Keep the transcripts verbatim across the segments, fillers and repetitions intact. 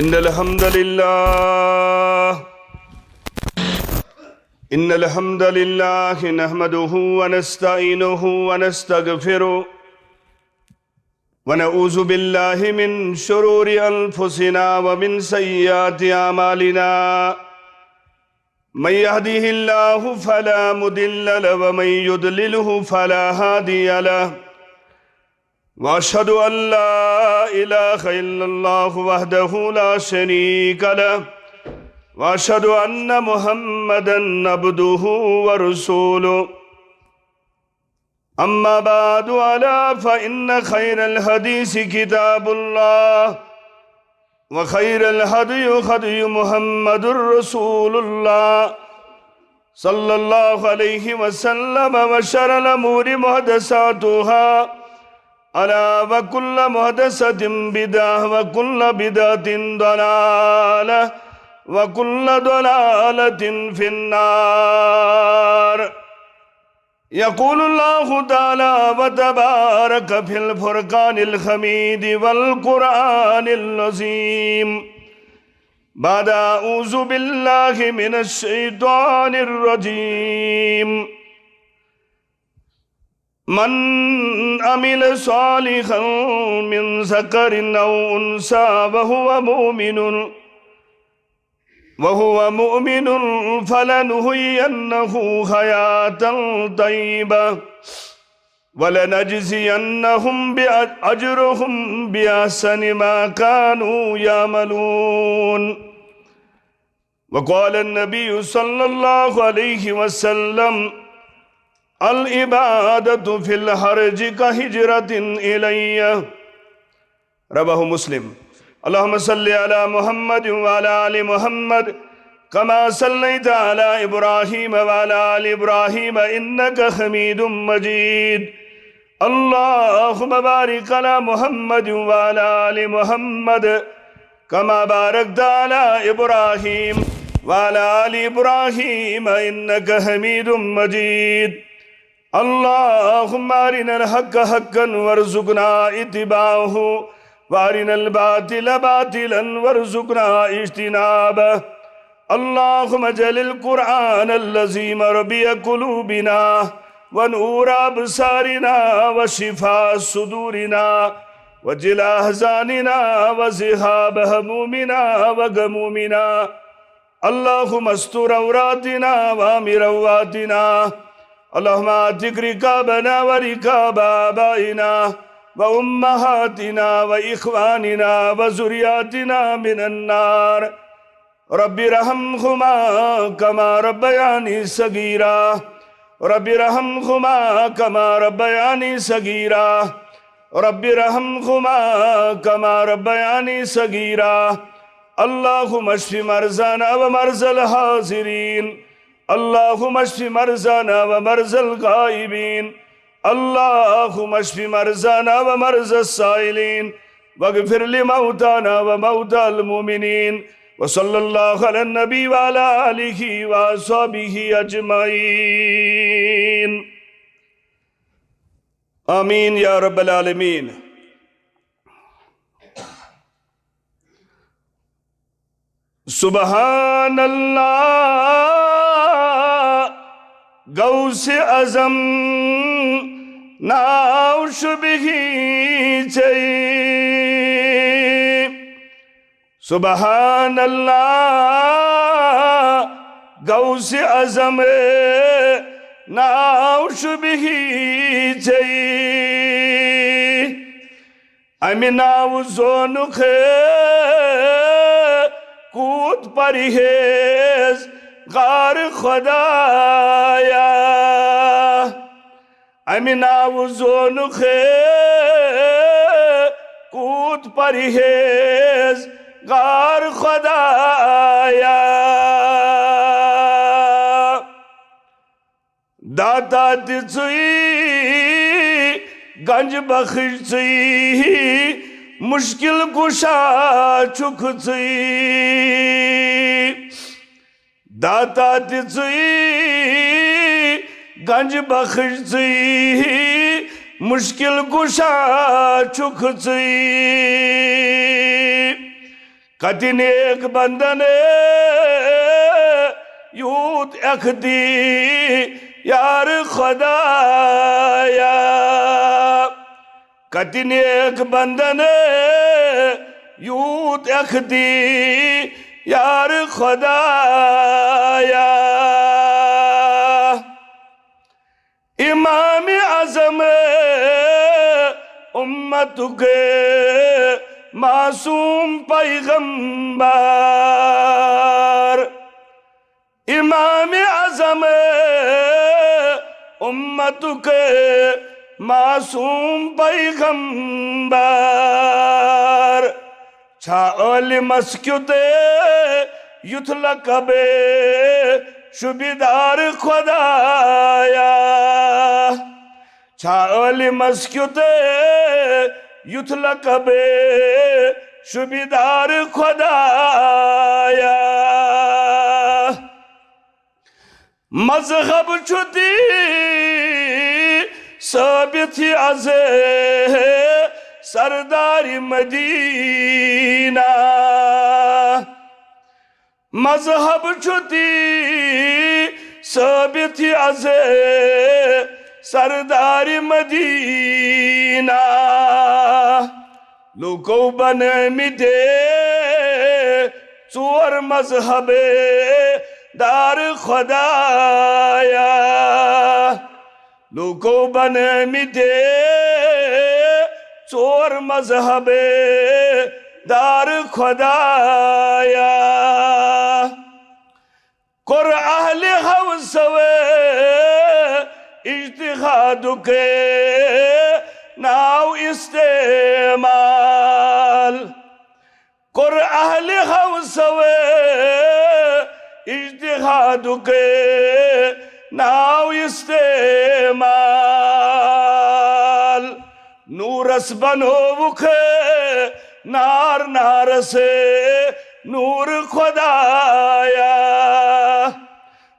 إن الحمد لله إن الحمد لله نحمده ونستعينه ونستغفره، ونعوذ بالله من شرور أنفسنا ومن سيئات أعمالنا. من يهده الله فلا مضل له، ومن يضلله فلا هادي له. وأشهد أن لا إله إلا الله وحده لا شريك له، وأشهد أن محمدا عبده ورسوله. أما بعد، ألا فإن خير الحديث كتاب الله، وخير الهدي هدي محمد رسول الله صلى الله عليه وسلم، وشر الأمور محدثاتها، ألا وكل محدثة بدعة، وكل بدعة ضلالة، وكل ضلالة في النار. يقول الله تعالى وتبارك في الفرقان الحميد والقرآن العظيم، بعد أعوذ بالله من الشيطان الرجيم. من عمل صالحا من ذكر أو أنثى وهو مؤمن وهو مؤمن فلنحيينه حياة طيبة ولنجزينهم بأ-، أجرهم بأحسن ما كانوا يعملون. وقال النبي صلى الله عليه وسلم: العبادة في الحرج كهجرة إلي. رواه مسلم. اللهم صل على محمد وعلى آل محمد كما صليت على إبراهيم وعلى آل إبراهيم إنك حميد مجيد. اللهم بارك على محمد وعلى آل محمد كما باركت على إبراهيم وعلى آل إبراهيم إنك حميد مجيد. اللهم أرنا الحق حقا وارزقنا اتباعه، وأرنا الباطل باطلا وارزقنا اجتنابه. اللهم اجعل القرآن العظيم ربيع قلوبنا ونور أبصارنا وشفاء صدورنا وجلاء أحزاننا وذهاب همومنا وغمومنا. اللهم استر عوراتنا وآمن روعاتنا. اللهم اعتق رقابنا ورقاب آبائنا وأمهاتنا وإخواننا وذرياتنا من النار. رب ارحمهما كما ربياني صغيرا. رب ارحمهما كما ربياني صغيرا. رب ارحمهما كما ربياني صغيرا. اللهم اشف مرضانا ومرضى الحاضرين. اللهم اشف مرضانا ومرضى الغائبين. اللهم اشف مرضانا ومرضى السائلين، واغفر لموتانا وموتى المؤمنين. وصلى الله على النبي وعلى آله وأصحابه أجمعين. آمين يا رب العالمين. سبحان الله، غوث اعظم ناو چھُ بِہِی ژےٚ۔ سبحان اللہ، غوث اعظم ناو چھُ بِہِی ژےٚ۔ امہِ ناوٕ زونُکھ کوٗت پرہیز غار خدایا۔ امہِ ناوٕ زونُکھ کوٗت پرہیز غار خدایا۔ داتا تہِ ژٕے، گنج بخش ژٕے، مشکل کشا چھُکھ ژٕے۔ داتا تہِ ژٕے، گنج بخش ژٕے، مشکل کشا چھُکھ ژٕے۔ کتہِ نیک بندن یوٗت اختیار خدایا۔ کتہِ نیک بندن یوٗت اختیار خدایا۔ امام اعظم امتک معصوم پیغمبر۔ امام اعظم امتک معصوم پیغمبر۔ چھا عالمس کیُت یُتھ لقب شوبیدار خدایا؟ چھا عالمس کیُت یُتھ لقب شوبیدار خدایا؟ مذہب چھُ تی ثٲبت از سردار مدینہ۔ مذہب چھُ تی ثٲبت از سردار مدینہ۔ لوٗکو بنٲومٕتۍ ژور مذہب دار خدایا۔ لوٗکو بنٲومٕتۍ ژور مذہب دار خدایا۔ کوٚر اہلِ ہوسو اجتہادُک ناو استعمال۔ کوٚر اہلِ ہوسو اجتہادُک ناو استعمال۔ نوٗرس بنووُکھ نار نارس نوٗر خدایا۔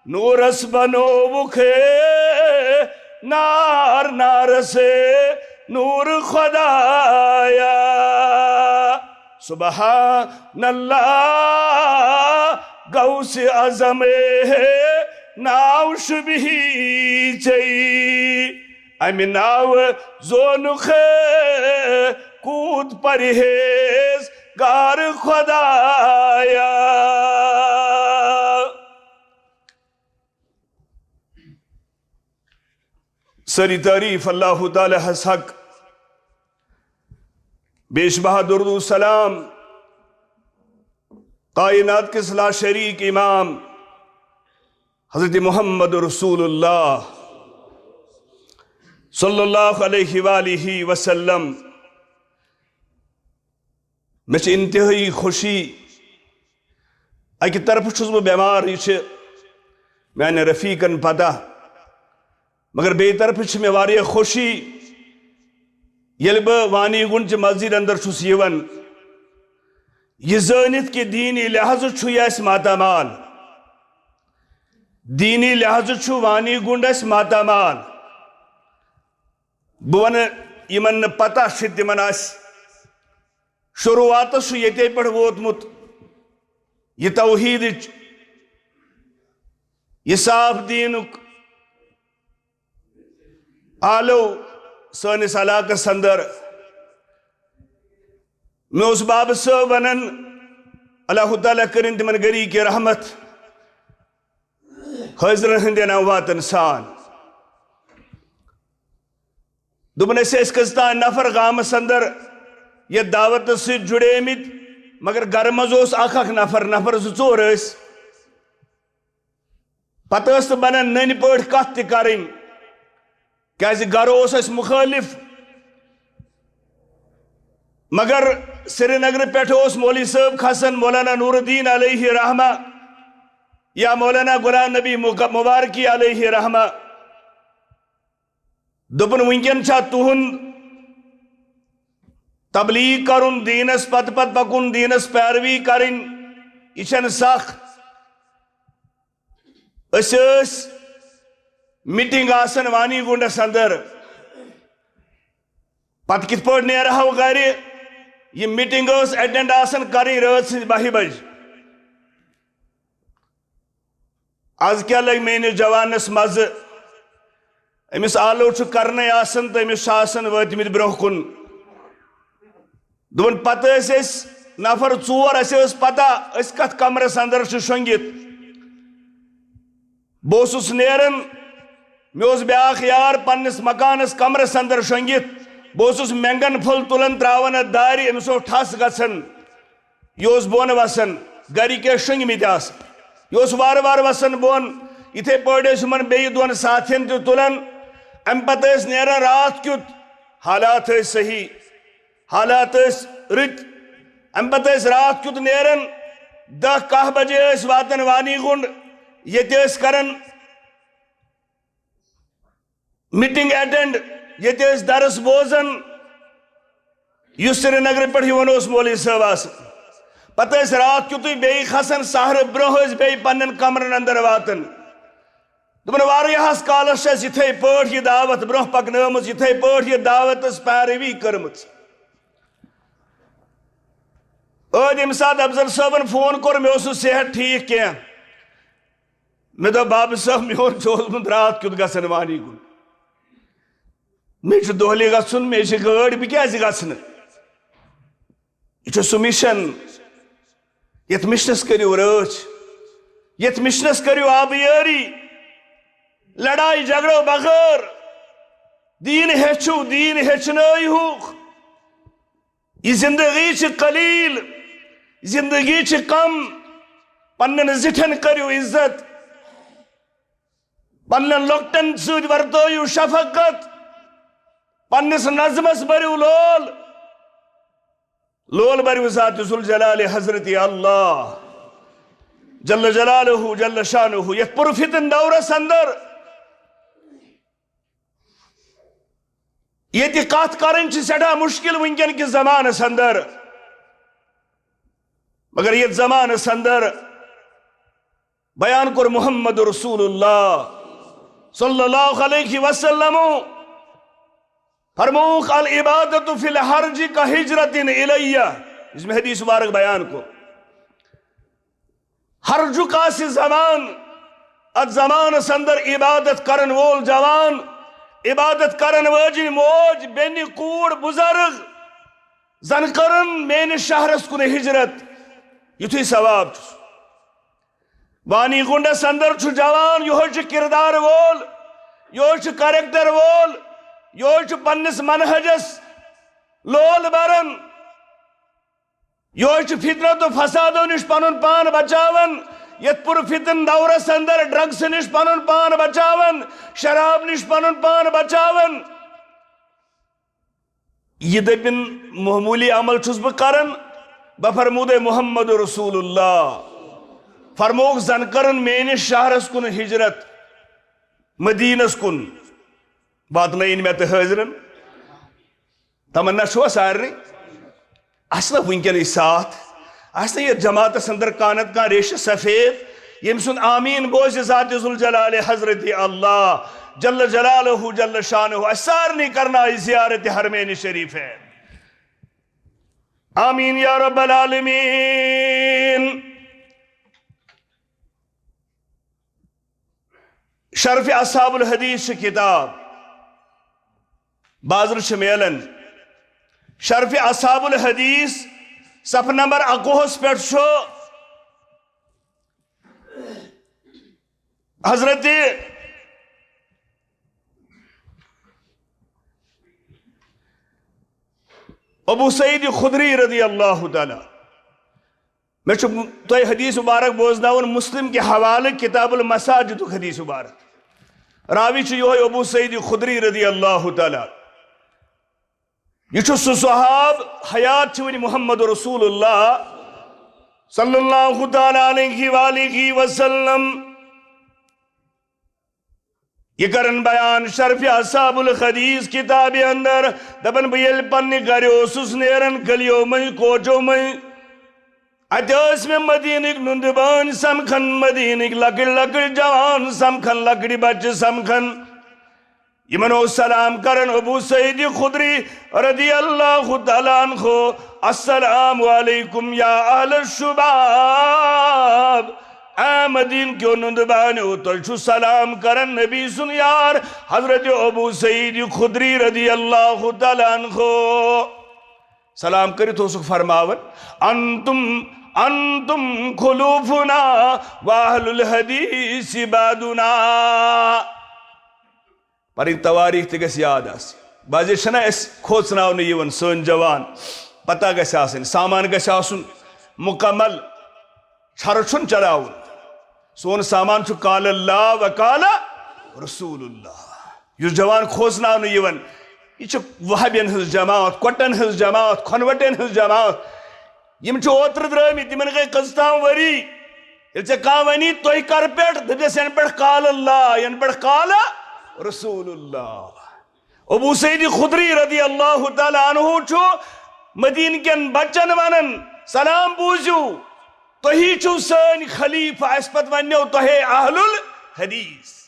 نوٗرس بنووُکھ نار نارس نوٗر خدایا۔ سبحان اللہ، غوث اعظم ناو شبیہہ ژے۔ امہِ ناوٕ زونُکھ کوٗت پرہیز گار خدایا۔ سٲری تعریٖف اللہ تعالیٰ ہس حق۔ بیش بہا درود و سلام کائنات کِس لا شریک امام حضرت محمد رسول اللہ صلی اللہ علیہ وآلہ وسلم۔ مےٚ چھِ انتہٲیی خوشی، اکہِ طرفہٕ چھُس بہٕ بٮ۪مار، یہِ چھِ میانٮ۪ن رفیقن پتہ، مگر بیٚیہِ طرفہٕ چھِ مےٚ واریاہ خوشی، ییٚلہِ بہٕ وانی گُنڈ چہِ مسجد اندر چھُس یِوان، یہِ زٲنِتھ کہِ دیٖنی لحاظہٕ چھُ یہِ اَسہِ ماتامال۔ دیٖنی لحاظہٕ چھُ وانی گُنڈ اَسہِ ماتامال۔ بہٕ وَنہٕ یِمن نہٕ پتہ چھِ، تِمن آسہِ، شروٗعاتس چھُ ییٚتے پٮ۪ٹھ ووتمُت یہِ توحیٖدٕچ، یہِ صاف دیٖنُک آلو سٲنِس علاقس اندر۔ مےٚ اوس بابہٕ صٲب ونان، اللہ تعالیٰ کٔرِن تِمن گری کی رحمت، حٲضرن ہٕنٛدٮ۪ن امواتن سان۔ دوٚپُن، أسۍ ٲسۍ کٔژتام نفر گامس اندر یتھ دعوتس سۭتۍ جُڑے مٕتۍ، مگر گرٕ منٛز اوس اکھ اکھ نفر، نفر زٕ ژور ٲسۍ۔ پتہٕ ٲس نہٕ بنان نٔنۍ پٲٹھۍ کتھ تہِ کرٕنۍ، کیازِ گرٕ اوس اسہِ مخٲلف۔ مگر سرینگرٕ پٮ۪ٹھ اوس مولوی صٲب کھسان، مولانا نور الدین علیہ رحمہ یا مولانا غلام نبی مغ-، مبارکی علیہ رحمہ۔ دوٚپُن، وٕنکٮ۪ن چھا تُہُنٛد تبلیغ کرُن، دیٖنس پتہٕ پتہٕ پکُن، دیٖنس پیروی کرٕنۍ، یہِ چھَنہٕ سخ۔ أسۍ ٲسۍ میٖٹِنٛگ آسان وانی گُنڈس اندر، پتہٕ کِتھ پٲٹھۍ نیرہو گرِ؟ یہِ میٹنگ ٲس اٹینڈ آسان کرٕنۍ رٲژ سٕنٛزِ بَہہِ بجہِ۔ از کیٛاہ لگہِ میٲنِس جوانس مزٕ؟ أمِس آلو چھُ کرنے آسان تہٕ أمِس چھُ آسان وٲتمٕتۍ برونٛہہ کُن۔ دوٚپُن، پتہٕ ٲسۍ أسۍ نفر ژور، اَسہِ ٲس پتہ أسۍ کتھ کمرس اندر چھِ شۄنگِتھ۔ بہٕ اوسُس نیران، مےٚ اوس بیٛاکھ یار پننِس مکانس کمرس اندر شۄنگِتھ۔ بہٕ اوسُس مٮ۪نٛگن پھوٚل تُلان، تراوان اتھ دارِ، أمِس اوس ٹھس گژھان۔ یہِ اوس بۄن وسان، گرِکۍ ٲسۍ شۄنگمٕتۍ آسان۔ یہِ اوس وارٕ وارٕ وسان بۄن۔ یِتھے پٲٹھۍ ٲسۍ یِمن بیٚیہِ دۄن ساتھین تہِ تُلان۔ امہِ پتہٕ ٲسۍ نیران راتھ کیُتھ، حالات ٲسۍ صحیح، حالات ٲسۍ رٕتۍ۔ امہِ پتہٕ ٲسۍ راتھ کیُتھ نیران، دہ کاہ بجے ٲسۍ واتان وانی گُنڈ۔ ییٚتہِ ٲسۍ کران میٹنگ اٹینڈ، ییٚتہِ ٲسۍ درس بوزان، یُس سرینگرٕ پٮ۪ٹھ یِوان اوس مولوی صٲب آسان۔ پتہٕ ٲسۍ راتھ کیُتھُے بیٚیہِ کھسان سحرٕ برونٛہہ، ٲسۍ بیٚیہِ پننٮ۪ن کمرن اندر واتان۔ دوٚپُن، واریاہس کالس چھِ اَسہِ یِتھے پٲٹھۍ یہِ دعوت برونٛہہ پکنٲومٕژ، یِتھے پٲٹھۍ یہِ دعوتس پیروی کٔرمٕژ۔ ٲدۍ ییٚمہِ ساتہٕ افضل صٲبن فون کوٚر، مےٚ اوس نہٕ صحت ٹھیٖک کینٛہہ۔ مےٚ دوٚپ، بابہٕ صٲب، میون چھُ اوسمُت راتھ کیُتھ گژھان وانی گُنڈ۔ مےٚ چھُ دۄہلہِ گژھُن، مےٚ چھِ گٲڑۍ، بہٕ کیٛازِ گژھٕ نہٕ؟ یہِ چھُ سُہ مِشن، یَتھ مِشنَس کٔرِو رٲچھ، یَتھ مِشنَس کٔرِو آبیٲری، لڑایہِ جھگڑو بغٲر۔ دیٖن ہیٚچھِو، دیٖن ہیٚچھنٲیہُکھ۔ یہِ زندگی چھِ قلیل، زندگی چھِ کم۔ پننٮ۪ن زِٹھٮ۪ن کٔرِو عزت، پننٮ۪ن لۄکٹٮ۪ن سۭتۍ ورتٲیِو شفقت، پننِس نظمس بٔرِو لول، لول بٔرِو ذات ذوالجلال حضرت اللہ جل جلالہ جل شانہ۔ یتھ پرفتن دورس اندر ییٚتہِ کتھ کرٕنۍ چھِ سٮ۪ٹھاہ مُشکِل وٕنکٮ۪ن کِس زمانس اندر، مگر یتھ زمانس اندر بیان کوٚر محمد رسول اللہ صلی اللہ علیہ وسلم، فرمووُکھ، العبادت فی الحرج کہجرت الیہ۔ یُس مےٚ حدیث مبارک بیان کوٚر، ہرجُک آسہِ زمان، اتھ زمانس اندر عبادت کرن وول جوان، عبادت کرن واجِنۍ موج، بیٚنہِ، کوٗر، بُزرگ، زن کٔرٕن میٲنِس شہرس کُن ہجرت، یُتھُے ثواب چھُس۔ وانی گُنڈس اندر چھُ جوان، یِہوٚے چھُ کردار وول، یِہوٚے چھُ کریکٹر وول، یِہوٚے چھُ پننِس منہجس لول بران۔ یِہوٚے چھُ فتنہ تہٕ فسادو نِش پنُن پان بچاوان، یتھ پر فتن دورس اندر ڈرگس نِش پنُن پان بچاوان، شراب نِش پنُن پان بچاوان۔ یہِ دٔپِن معموٗلی عمل چھُس بہٕ کران، بہٕ فرمودے محمد رسول اللہ۔ فرمووُکھ زن کرن میٲنِس شہرس کُن ہجرت، مدینس کُن۔ واتنٲیِن مےٚ تہٕ حٲضرن۔ تمنا چھوا سارنٕے؟ آسہِ نا وٕنکیٚنٕے ساتھ؟ آسہِ نا یتھ جماعتس اندر کانٛہہ نتہٕ کانٛہہ ریشہِ سفید، ییٚمہِ سُنٛد آمیٖن بوزِ ذات ذوالجلال حضرت اللہ جل جلالہ جل شانہ؟ اسہِ سارنٕے کرناوِ زیارت حرمین شریفین۔ آمیٖن یا رب العالمین۔ شرف اصحاب الحدیث چھِ کتاب، بازرٕ چھِ میلان۔ شرف اصحاب الحدیث صفحہ نمبر اکوُہس پٮ۪ٹھ چھُ حضرت ابو سعید خدری رضی اللہ تعالیٰ۔ مےٚ چھُ تۄہہِ حدیث مبارک بوزناوُن مسلم کہِ حوالہٕ، کتاب المساجدُک حدیث مبارک۔ راوی چھُ یِہوٚے ابو سعید خدری رضی اللہ تعالیٰ۔ یہِ چھُ سُہ صحاب، حیات چھِ وٕنہِ محمد رسول اللہ صلی اللہ تعالیٰ علیہ وآلہ وسلم۔ یہِ کرن بیان شرف اصحاب الحدیث کتابہِ اندر، دپان، بہٕ ییٚلہِ پننہِ گرِ اوسُس نیران، گلیو مٔنٛزۍ، کوچو مٔنٛزۍ، اتہِ ٲسۍ مےٚ مدینٕکۍ نُندٕ بٲنۍ سمکھان، مدینٕکۍ لۄکٕٹۍ لۄکٕٹۍ جوان سمکھان، لۄکٕٹۍ بچہِ سمکھان۔ یِمن اوس سلام کران ابو سعید خدری رضی اللہ تعالیٰ عنہ، "السلام علیکم یا اہل الشباب، اے مدینہ کیو نُندٕ بانیو، تۄہہِ چھُ سلام کران نبی سُنٛد یار حضرت ابو سعید خدری رضی اللہ تعالیٰ عنہ۔" سلام کٔرِتھ اوسُکھ فرماوان، "انتم، انتم خلوفنا واہل الحدیث بعدنا۔" پنٕنۍ توٲریٖخ تہِ گژھِ یاد آسٕنۍ۔ بعضے چھِنہ أسۍ کھوژناونہٕ یِوان، سٲنۍ جوان، پتہ گژھِ آسٕنۍ، سامان گژھِ آسُن مکمل، چھرٕ چھُنہٕ چلاوُن۔ سون سامان چھُ قال اللہ و قال رسول اللہ۔ یُس جوان کھوژناونہٕ یِوان، یہِ چھِ وہابین ہٕنٛز جماعت، کۄٹن ہٕنٛز جماعت، کھۄنوٹین ہٕنٛز جماعت۔ یِم چھِ اوترٕ درٛٲمٕتۍ، یِمن گٔے کٔژتام ؤری۔ ییٚلہِ ژےٚ کانٛہہ وَنی، "تُہۍ کَر پٮ۪ٹھ؟" دٔپۍزٮ۪س، "یَنہٕ پٮ۪ٹھ قال اللہ، یَنہٕ پٮ۪ٹھ قال رسول اللہ۔" ابو سعید خدری رضی اللہ تعالیٰ عنہ چھُ مدینہ کٮ۪ن بچن وَنان، "سلام بوٗزِو، تُہی چھِو سٲنۍ خلیفہ، اَسہِ پتہٕ وَننیو تۄہے اہل الحدیث۔"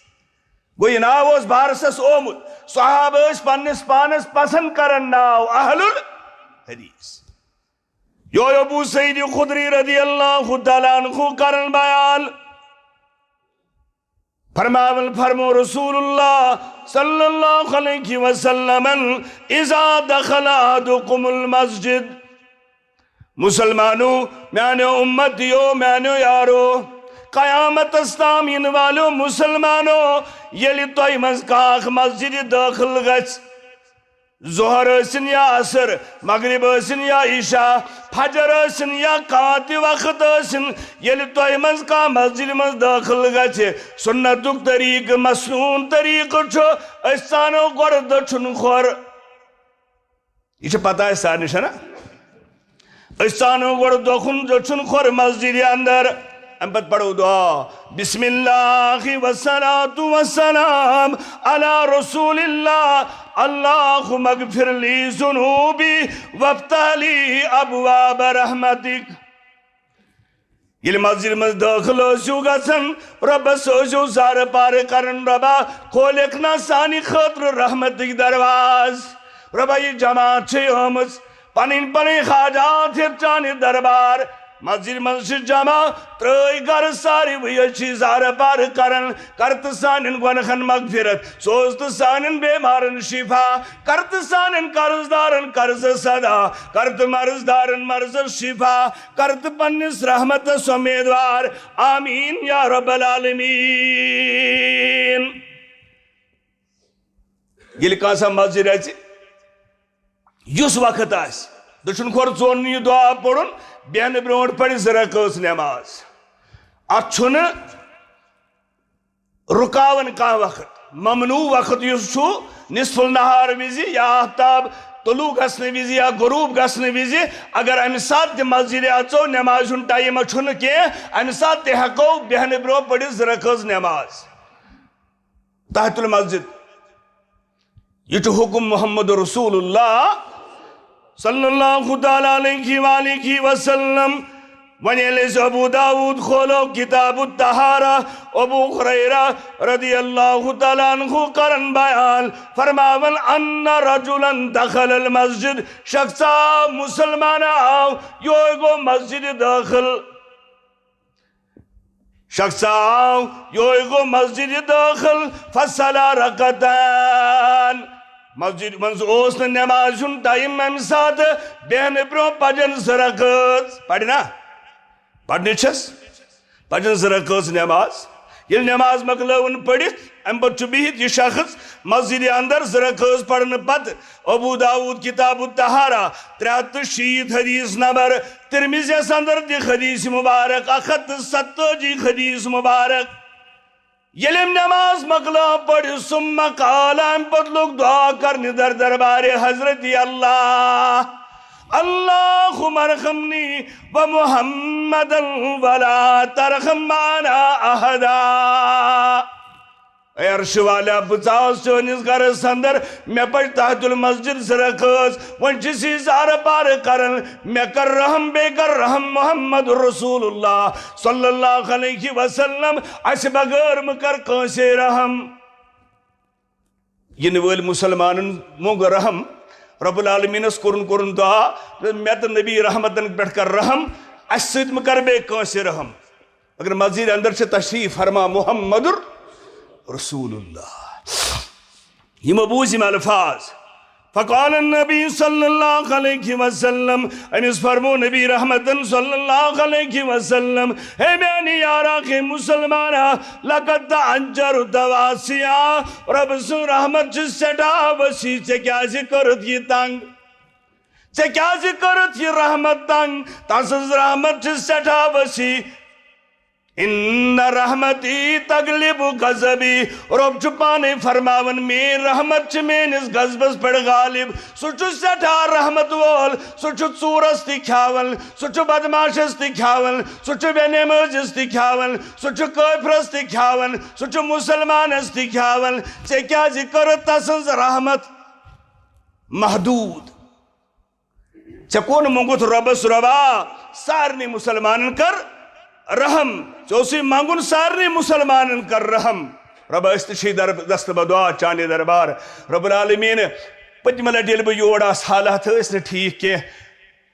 گوٚو، یہِ ناو اوس بارسس آمُت۔ صحابہٕ ٲسۍ پننِس پانس پسند کران ناو اہل الحدیث۔ یہِ ابو سعید خدری رضی اللہ تعالیٰ عنہ کرن بیان۔ فرماون فرمو رسول اللہ صلی اللہ علیہ وسلم، "اذا دخل احدکم المسجد۔" مسلمانو، میانیو امتیو، میانیو یارو، قیامتس تام ینہٕ والیو مسلمانو، ییٚلہِ تۄہہِ منٛز کانٛہہ اکھ مسجد دٲخل گژھِ، ظہر ٲسِن یا عصر، مغرب ٲسِن یا عشاء، فجر ٲسِن یا کانٛہہ تہِ وقت ٲسِن، ییٚلہِ تۄہہِ منٛز کانٛہہ مسجد منٛز دٲخل گژھِ، سنتُک طریقہٕ، مسنون طریقہٕ چھُ، أسۍ ژانو گۄڈٕ دٔچھُن کھۄر۔ یہِ چھِ پتہ اَسہِ سارنٕے، چھَنا؟ أسۍ ژانو گۄڈٕ دۄکھُن دٔچھُن کھۄر مسجدِ اندر، اَمہِ پتہٕ پرو دعا، "بسم اللہ والصلاة والسلام علی رسول اللہ، اللہم اغفر لی ذنوبی وافتح لی ابواب رحمتک۔" ییٚلہِ مسجد منٛز دٲخل ٲسِو گژھان، رۄبس ٲسِو زارٕ پارٕ کران، "رۄبا، کھولکھ نا سانہِ خٲطرٕ رحمتٕکۍ دروازٕ؟ رۄبا، یہِ جماعت چھے آمٕژ پنٕنۍ پنٕنۍ حاجات ہٮ۪تھ چانہِ دربار۔ مسجد منٛز چھِ جمع، ترٛٲے گرٕ سارِوٕے، أسۍ چھِ زارٕ پارٕ کران، کر تہٕ سانٮ۪ن گۄنہن مغفرت، سوز تہٕ سانٮ۪ن بیمارن شفا، کر تہٕ سانٮ۪ن قرض دارن قرض سدا، کر تہٕ مرض دارن مرضس شفا، کر تہٕ پننِس رحمتس امیدوار۔ آمین یا رب العالمین۔" ییٚلہِ کانٛہہ سا مسجد اژِ، یُس وقت آسہِ، دٔچھُن کھۄر ژون یہِ دعا پوٚرُن، بیٚہنہٕ برونٛٹھ پرِ زٕ رکٲژ نٮ۪ماز۔ اتھ چھُنہٕ رُکاوان کانٛہہ وقت۔ ممنوع وقت یُس چھُ، نصف النہار وِزِ یا آفتاب طلوع گژھنہٕ وِزِ یا غروب گژھنہٕ وِزِ، اگر امہِ ساتہٕ تہِ مسجد اژو، نمازِ ہُنٛد ٹایم چھُنہٕ کینٛہہ، امہِ ساتہٕ تہِ ہٮ۪کو بیٚہنہٕ برونٛہہ پٔرِتھ زٕ رکٲژ نماز۔ تحت المسجد۔ یہِ چھُ حکم محمد رسول اللہ صلی اللہ تعالیٰ علیہ وآلہ وسلم۔ وۄنۍ ییٚلہِ أسۍ ابو داؤد کھولو کتاب الطہارہ، ابو ہریرہ رضی اللہ تعالیٰ عنہ کرن بیان، فرماون، "ان رجلا دخل المسجد"، شخص آو، مسلمان آو، یہوے گوٚو مسجد دٲخل۔ شخص آو، یہوے گوٚو مسجد دٲخل، فصلی رکعتین۔ مسجد منٛز اوس نہٕ نمازِ ہُنٛد ٹایم امہِ ساتہٕ، بیٚہنہٕ برونٛہہ پجن زٕ رکٲژ۔ پرِ نا؟ پرنہِ چھس۔ پجن زٕ رکٲژ نماز۔ ییٚلہِ نماز مۄکلٲوٕن پٔرِتھ، امہِ پتہٕ چھُ بِہِتھ یہِ شخص مسجدِ اندر زٕ رکٲژ پرنہٕ پتہٕ۔ ابو داؤد کتاب الطہارہ، ترٛےٚ ہتھ تہٕ شیٖتھ حدیث نمبر، ترمذیس اندر تہِ حدیث مبارک، اکھ ہتھ تہٕ ستتٲجی حدیث مبارک۔ ییٚلہِ أمۍ نماز مۄکلٲو پٔرِتھ، ثم قال، امہِ پتہٕ لوٚگ دعا کرنہِ در دربارِ حضرت اللہ، اللہم ارحمنی و محمدا ولا ترحم معنا احدا۔ اے عرشہِ والیا، بہٕ ژاس چٲنِس گرس اندر، مےٚ پٔچ تحت المسجد زٕ رکٲژ، وۄنۍ چھِ سی زارٕ پارٕ کران، مےٚ کر رحم، بیٚیہِ کر رحم محمد رسول اللہ صلی اللہ علیہ وسلم، اسہِ بغٲر مہٕ کر کٲنٛسے رحم۔ یِنہٕ وٲلۍ مُسلمانن مۄنگ رحم۔ رب العالمینس کوٚرُن کوٚرُن دعا، مےٚ تہٕ نبی رحمتن پٮ۪ٹھ کر رحم، اسہِ سۭتۍ مہ کر بیٚیہِ کٲنٛسہِ رحم۔ مگر مسجد اندر چھِ تشریف فرما محمد رسول اللہ۔ یِمو بوٗز یِم الفاظ۔ فقال النبی صلی اللہ علیہ وسلم، أمِس فرمو نبی رحمتن صلی اللہ علیہ وسلم، ہے میانہِ یارا، ہے مسلمانا، لقد تأجرت واسعا، رب سٕنٛز رحمت چھِ سٮ۪ٹھاہ وسیع، ژےٚ کیازِ کٔرٕتھ یہِ تنگ؟ ژےٚ کیازِ کٔرٕتھ یہِ رحمت تنگ؟ تسٕنٛز رحمت چھِ سٮ۪ٹھاہ وسیع۔ ان رحمتی تغلب غضبی، رب چھُ پانے فرماوان، میٲنۍ رحمت چھِ میٲنِس غضبس پٮ۪ٹھ غالب۔ سُہ چھُ سٮ۪ٹھاہ رحمت وول، سُہ چھُ ژوٗرس تہِ کھیاوان، سُہ چھُ بدماشس تہِ کھیاوان، سُہ چھُ بے نمٲزِس تہِ کھیاوان، سُہ چھُ کٲفرس تہِ کھیاوان، سُہ چھُ مُسلمانس تہِ کھیاوان۔ ژےٚ کیازِ کٔرٕتھ تسٕنٛز رحمت محدود؟ ژےٚ کون مونٛگُتھ رۄبس، رۄبا، سارنٕے مُسلمانن کر رحم؟ ژےٚ اوسُے منٛگُن سارنٕے مُسلمانن کر رحم۔ رۄبا، أسۍ تہِ چھِ در-، دست بدعا چانہِ دربار۔ رب العالمین، پٔتمہِ لٹہِ ییٚلہِ بہٕ یور آس، حالات ٲسۍ نہٕ ٹھیٖک کینٛہہ،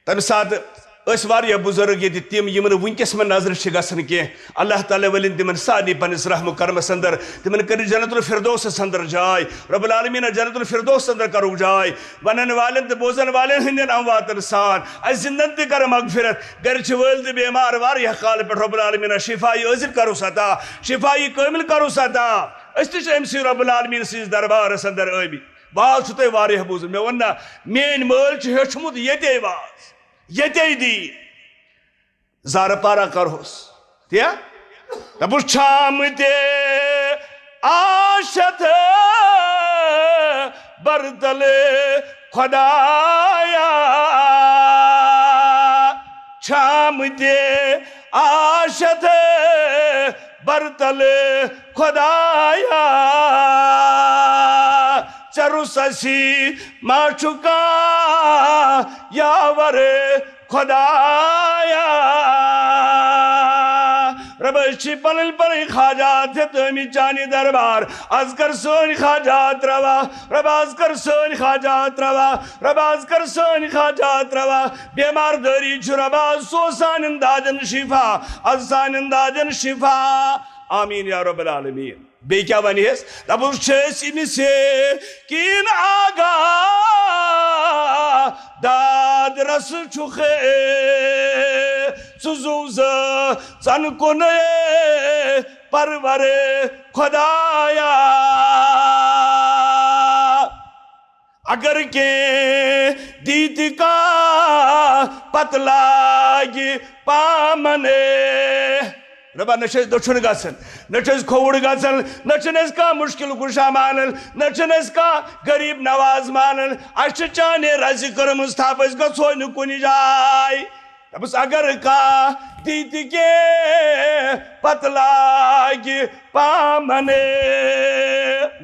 تمہِ ساتہٕ ٲسۍ واریاہ بُزرگ ییٚتہِ تِم، یِم نہٕ وٕنکیٚس مےٚ نظرِ چھِ گژھان کینٛہہ۔ اللہ تعالیٰ ؤلِن تِمن سارنٕے پننِس رحم و کرمس اندر، تِمن کٔرِن جنت الفردوسس اندر جاے۔ رب العالمین جنت الفردوس اندر کرُکھ جاے۔ ونن والٮ۪ن تہٕ بوزن والٮ۪ن ہٕنٛدٮ۪ن امواتن سان۔ اسہِ زندن تہِ کر مغفرت۔ گرِ چھِ وٲلۍ تہٕ بیمار واریاہ کالہٕ پٮ۪ٹھ، رب العالمین شفای عٲجل کرُس عطا، شفای کٲمل کرُس عطا۔ أسۍ تہِ چھِ أمۍ سٕے رب العالمین سٕنٛدِس دربارس اندر ٲمٕتۍ۔ واز چھُ تۄہہِ واریاہ بوٗزمُت۔ مےٚ ووٚن نہ، میٲنۍ مٲلۍ چھِ ہیوٚچھمُت ییٚتے واز، ییٚتے دیٖن۔ زارٕ پارا کرہوس۔ تیا؟ دپُس، چھام تہِ آشتھ برتل خدایا، چھام تہِ آشتھ برتل خدایا، ژےٚ روٚس اسی ما چھُ کانٛہہ یاور خدایا۔ رب، أسۍ چھِ پنٕنۍ پنٕنۍ حاجات ہٮ۪تھ آمٕتۍ چانہِ دربار۔ از کر سٲنۍ حاجات روا۔ رب، از کر سٲنۍ حاجات روا۔ رب، از کر سٲنۍ حاجات روا۔ بیمار دٲری چھُ رب، از سوز سانٮ۪ن دادٮ۪ن شفا۔ از سانٮ۪ن دادٮ۪ن شفا۔ آمین یا رب العالمین۔ بیٚیہِ کیٛاہ وَنہِ ہس؟ دَپُس چھِ أسۍ أمِس کِن آگاہ، داد رس چھُکھ ژٕ زُو زٲژَن کُن پرور خدایا۔ اگر کینٛہہ دی تہِ کانٛہہ پتہٕ لاگہِ پامنے۔ رۄبا، نہ چھِ أسۍ دٔچھُن گژھان، نہ چھِ أسۍ کھووُر گژھان، نہ چھِنہٕ أسۍ کانٛہہ مُشکِل کُشا مانان، نہ چھِنہٕ أسۍ کانٛہہ غریٖب نواز مانان۔ اَسہِ چھِ چانے رزِ کٔرمٕژ تھپھ، أسۍ گژھو نہٕ کُنہِ جاے۔ دَپُس اگر کانٛہہ دی تہِ کینٛہہ پتہٕ لاگہِ پامنے۔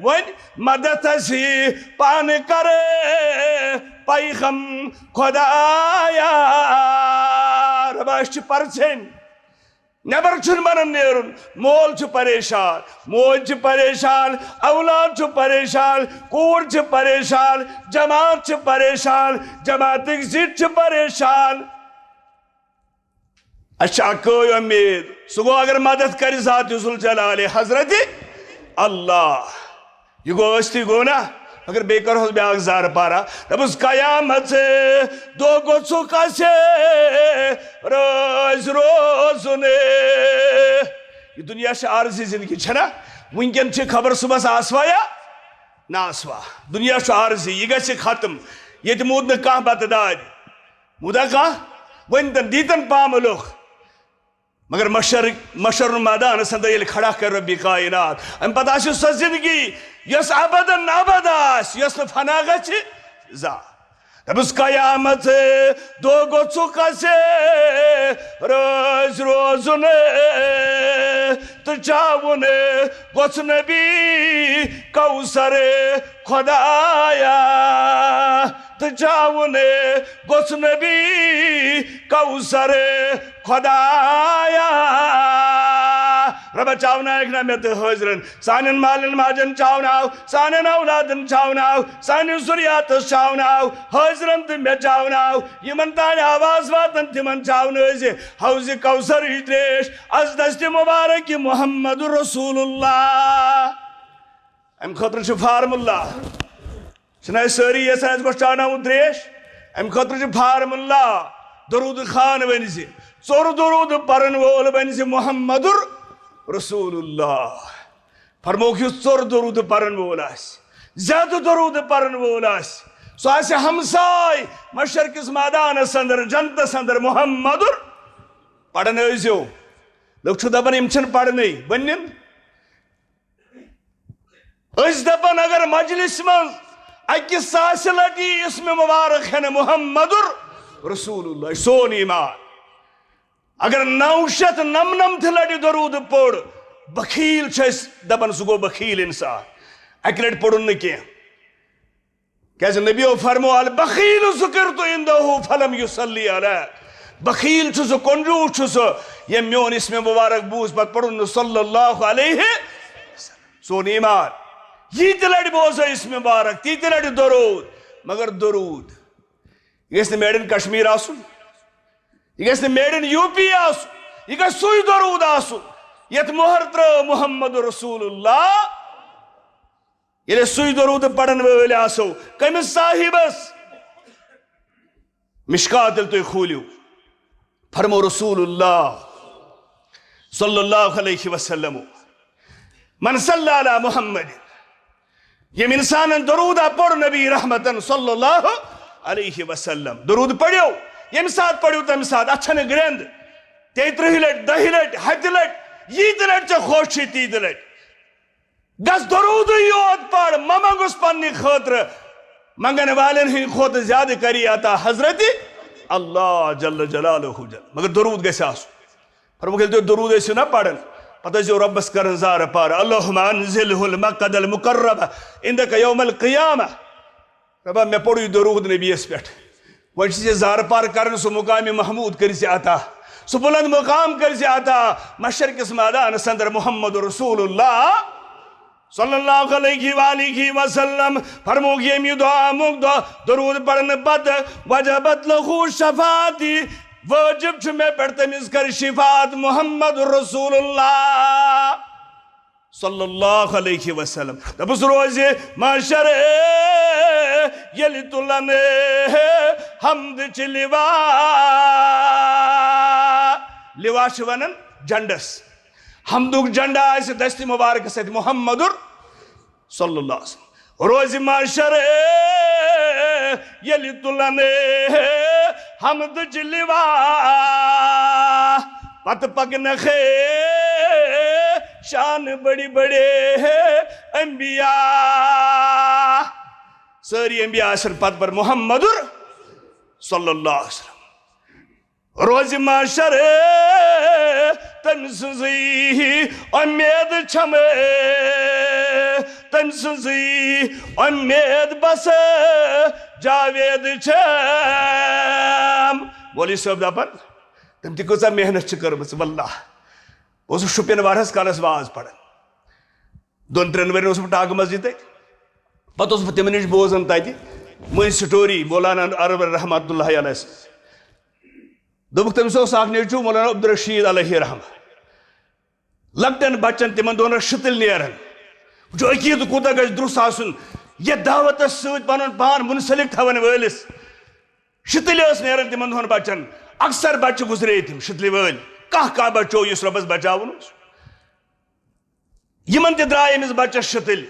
وۄنۍ مدد اسی پانہٕ کرے پیغم خدایا۔ رۄبا، أسۍ چھِ پرژھٮ۪ن، نٮ۪بر چھُنہٕ بنان نیرُن۔ مول چھُ پریشان، موج چھِ پریشان، اولاد چھُ پریشان، کوٗر چھِ پریشان، جماعت چھِ پریشان، جماعتٕکۍ زِٹھۍ چھِ پریشان۔ اَسہِ چھِ اَکٲے اُمید، سُہ گوٚو اگر مدد کرِ ذات ذوالجلال حضرت اللہ۔ یہِ گوٚو ٲسۍتھٕے گوٚو نا؟ اگر بیٚیہِ کرہوس بیٛاکھ زارٕ پارا، دَپُس قیامت دۄہ گوٚژھُکھ اَسہِ رٲزۍ روزُن۔ یہِ دُنیا چھِ عارضی زندگی، چھَنا؟ وٕنکٮ۪ن چھِ خبر صُبحس آسوا یا نہ آسوا۔ دُنیا چھُ عارضی، یہِ گژھِ ختم۔ ییٚتہِ موٗد نہٕ کانٛہہ بتہٕ دادِ۔ موٗدا کانٛہہ؟ ؤنۍتن، دیٖتن پامہٕ لُکھ۔ مگر محشر، محشر میدانس اندر ییٚلہِ کھڑا کرِ رۄبِ کائنات، امہِ پتہٕ آسہِ سۄ زندگی یۄس ابدن ابد آسہِ، یۄس نہٕ فنا گژھِ زانٛہہ۔ دَپُس قیامت دۄہ گوٚژھُکھ اَسہِ رٲزۍ روزُن تہٕ چاوُن گوٚژھ نبی کوثر خدایا۔ تہٕ چاوُن گوٚژھ نبی کوثر خدایا۔ رۄبہ، چاوناوکھ نا مےٚ تہٕ حٲضرن، سانٮ۪ن مالٮ۪ن ماجن چاوناو، سانٮ۪ن اولادن چاوناو، سانِس ذُریاتس چاوناو، حٲضرن تہٕ مےٚ چاوناو، یِمن تانۍ آواز واتن تِمن چاونٲوزِ حوضِ کوثرٕچ تریش از دستِ مبارک محمد رسول اللہ۔ امہِ خٲطرٕ چھُ فارمُلا۔ چھِنہٕ أسۍ سٲری یژھان اَسہِ گوٚژھ چاوناوُن تریش؟ اَمہِ خٲطرٕ چھُ فارمُلا۔ درود خان ؤنۍ زِ، ژوٚر درود پرن وول ؤنۍ زِ محمد رسول اللہ۔ فرموکھ، یُس ژوٚر درود پرن وول آسہِ، زیادٕ درود پرن وول آسہِ، سُہ آسہِ ہمساے محشر کِس مٲدانس اندر، جنتس اندر۔ محمد پرنٲوزیو۔ لُکھ چھِ دپان، یِم چھِنہٕ پرنٕے، بٔنِن۔ أسۍ دپان، اگر مجلس منٛز اکہِ ساسہِ لٹہِ اسم مبارک ہٮ۪نہٕ محمد رسول اللہ، سون ایمان۔ اگر نو شیٚتھ نمنمتھ لٹہِ درود پوٚر، بخیل چھِ أسۍ دپان، سُہ گوٚو بخیل انسان، اکہِ لٹہِ پوٚرُن نہٕ کینٛہہ۔ کیازِ نبیو فرمو، البخیل ذکرت عندہ فلم یصلی علی۔ بخیل چھُ سُہ، کنجوس چھُ سُہ، ییٚمۍ میون اسم مبارک بوٗز، پتہٕ پوٚرُن نہٕ صلی اللہ علیہ وسلم۔ سون ایمان۔ ییٖتہِ لٹہِ بوزو اسم مبارک، تیٖتہِ لٹہِ درود، مگر درود، یہِ گژھِ نہٕ made in کشمیر آسُن، یہِ گژھِ نہٕ made in یو پی آسُن، یہِ گژھِ سُے درود آسُن یتھ مۄہر ترٲو محمد رسول اللہ۔ ییٚلہِ أسۍ سُے درود پرن وٲلۍ آسو، کٔمِس صاحبس؟ مشکات ییٚلہِ تُہۍ کھوٗلِو، فرمو رسول اللہ صلی اللہ علیہ وسلم، من صلی علی محمد، ییٚمۍ انسانن درود پوٚر نبی رحمتن صلی اللہ علیہ وسلم، درود پٔرِو، ییٚمہِ ساتہٕ پٔرِو تمہِ ساتہٕ، اتھ چھنہٕ گرٛٮ۪ند، تیٚیہِ ترٕٛہہِ لٹہِ، دہہِ لٹہِ، ہتہِ لٹہِ، ییٖتہِ لٹہِ ژےٚ خۄش چھُے تیٖتہِ لٹہِ۔ گژھ درودٕے یوت پَر، مہ منٛگُس پننہِ خٲطرٕ، منٛگن والٮ۪ن ہٕنٛدِ کھۄتہٕ زیادٕ کری عطا حضرت اللہ جل جلالہ جل۔ مگر درود گژھِ آسُن۔ فرمووُکھ، ییٚلہِ تُہۍ درود ٲسِو نا پران، پتہٕ ٲسۍزیو رۄبس کران زارٕ پار، اللہم انزلہ المقعد المقرب عندک یوم القیامہ۔ رۄبا، مےٚ پوٚرُے درود نبیَس پٮ۪ٹھ۔ وۄنۍ چھُس یہِ زارٕ پار کران، سُہ مقام محمود کٔرۍ زِ عطا، سُہ بلند مقام کٔرۍ زِ عطا، محشر کِس مٲدانس اندر محمد رسول اللہ صلی اللہ علیہ وآلہ وسلم۔ فرمووُکھ، ییٚمہِ دۄہ آمُک دۄہ درود پرنہٕ پتہٕ وجبت لہو شفاعتی، وٲجب چھُ مےٚ پٮ۪ٹھ تٔمِس کر شفاعت محمد رسول اللہ۔ صلی اللہ علیہ وسلم۔ دوٚپُس، روزِ محشر ییٚلہِ تُلن حمدٕچ لواء۔ لواء چھِ ونان جنڈس۔ حمدُک جنڈٕ آسہِ دستِ مبارکس سۭتۍ محمد صلی اللہ علیہ وسلم۔ روزِ محشر ییٚلہِ تُلن حمدٕچ لواء، پتہٕ پکنکھ شان بڑے بڑے انبیاء۔ سٲری انبیاء آسن پتہٕ پر محمد صلی اللہ علیہ وسلم۔ روزِ محشر تٔمۍ سٕنٛزٕے اُمید چھم، تٔمۍ سٕنٛزٕے اُمید بس جاوید چھم۔ مولوی صٲب دپان، تٔمۍ تہِ کۭژاہ محنت چھِ کٔرمٕژ، واللہ۔ بہٕ اوسُس شُپین واریاہس کالس واز پران۔ دۄن ترٛٮ۪ن ؤرین اوسُس بہٕ ٹاگہٕ مسجد تتہِ۔ پتہٕ اوسُس بہٕ تِمن نِش بوزان تتہِ مٔنٛزۍ سٹوری مولانا ارور رحمتہ اللہ علیہ سٕنٛز۔ دوٚپُکھ، تٔمِس اوس اکھ نیٚچوٗ مولانا عبدالرشید علیہ رحمہ۔ لۄکٹٮ۪ن بچن تِمن دۄہن ٲس شِتٕلۍ نیران۔ وٕچھو، عقیٖدٕ کوٗتاہ گژھِ درُست آسُن، یتھ دعوتس سۭتۍ پنُن پان منسلک تھاون وٲلِس۔ شِتٕلۍ ٲس نیران تِمن دۄہن بچن۔ اکثر بچہِ گُزرے تِم شِتٕلۍ وٲلۍ۔ کانٛہہ کانٛہہ بچو یُس رۄبس بچاوُن اوس۔ یِمن تہِ درٛاے أمِس بچس شِتٕلۍ۔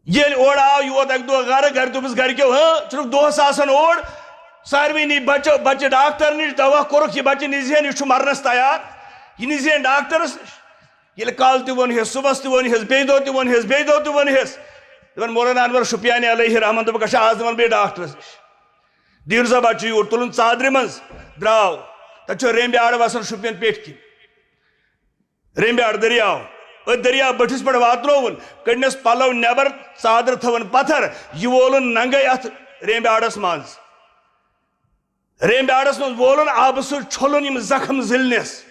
ییٚلہِ اورٕ آو، یہِ ووت اَکہِ دۄہ گرٕ، گرِ دوٚپُس گرِکیو، ہہ، ژٕ چھُکھ دۄہس آسان اور، ساروٕے نی بچہٕ، بچہٕ ڈاکٹر نِش، دوا کوٚرُکھ، یہِ بچہٕ نِزِہن، یہِ چھُ مرنس تیار، یہِ نِزِہن ڈاکٹرس نِش۔ ییٚلہِ کالہٕ تہِ ووٚنہس، صُبحس تہِ ووٚنہس، بیٚیہِ دۄہ تہِ ووٚنہس، بیٚیہِ دۄہ تہِ ووٚنہس، دپان، مولانا انور شُپیانی علیہ رحمت، دوٚپُکھ، اچھا، آز دِمن بیٚیہِ ڈاکٹرس نِش۔ دیٖہِو سا بچہٕ یوٗر، تُلُن ژادرِ منٛز، درٛاو۔ تتہِ چھُ رمبۍ آڑٕ وسان شُپین پیٚٹھۍ کِنۍ۔ رمبۍ آڑٕ دٔریاو۔ أتھۍ دٔریاو بٔٹھِس پٮ۪ٹھ واتنووُن، کٔڑنس پلو نٮ۪بر، ژادر تھٲوٕن پتھر، یہِ وولُن ننگے اتھ رمبۍ آڑس منٛز۔ رمبۍ آڑس منٛز وولُن، آبہٕ سۭتۍ چھوٚلُن یِم زخم ضلنس۔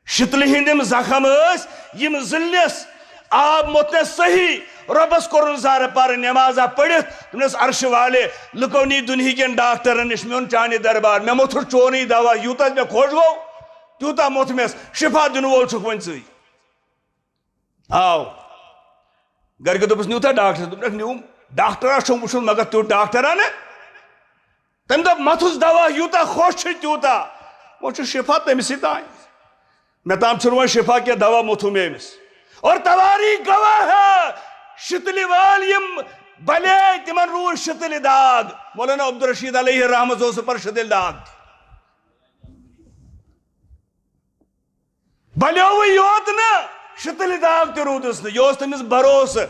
شِتلہِ ہِنٛدۍ یِم زخم ٲسۍ، یِم زٕلنٮ۪س، آب موٚتھنٮ۪س صحیح۔ رۄبَس کوٚرُن زارٕ پارٕ نٮ۪مازا پٔرِتھ، دوٚپنَس، عرشہِ والے، لُکو نی دُنہِکٮ۪ن ڈاکٹرَن نِش، مےٚ اوٚن چانہِ دربار، مےٚ موٚتھُر چونُے دوا، یوٗتاہ مےٚ خۄش گوٚو، تیوٗتاہ موٚتھ مےٚ۔ شِفا دِنہٕ وول چھُکھ وۄنۍ ژٕے۔ آو۔ گرِکیو دوٚپُس، "نیوٗتھا ڈاکٹرَس؟" دوٚپُکھ، "نیوٗم، ڈاکٹرا چھُم وٕچھمُت، مگر تیُتھ ڈاکٹرا نہٕ۔ تٔمۍ دوٚپ، مَتھُس دوا، یوٗتاہ خۄش چھُ تیوٗتاہ۔" وۄنۍ چھُ شِفا تٔمِسٕے تام۔ مےٚ تام چھُنہٕ وۄنۍ شِفا کینٛہہ، دوا موٚتھُم مےٚ أمِس۔ اور تواری گواہ ہے، شِتلہِ وٲلۍ یِم بَلے، تِمَن روٗدۍ شِتلہِ داغ۔ مولانا عبدالرشید علیہ رحمت اوس پر شِتلہِ داغ۔ بلیوٕے یوت نہٕ، شِتلہِ داغ تہِ روٗدُس نہٕ۔ یہِ اوس تٔمِس بھروسہٕ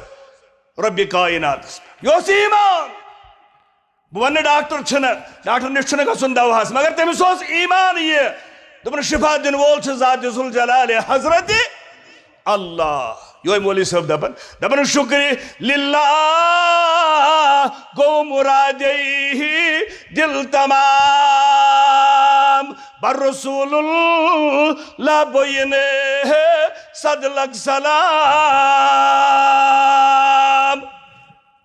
رۄبِ کایناتس پٮ۪ٹھ۔ یہِ اوس ایمان۔ بہٕ وَنہٕ نہٕ ڈاکٹر چھُنہٕ، ڈاکٹر نِش چھُنہٕ گژھُن دواہَس، مگر تٔمِس اوس ایمان یہِ۔ دوٚپُن، شِفا دِنہٕ وول چھُ ذات ذوالجلال حضرت اللہ۔ یِہوٚے مولوی صٲب دَپان، دَپان، شُکرِ لِلّٰہ گوٚو مُرادے دِل تمام۔ بر رسول اللہ بوینہ صد لکھ سلام۔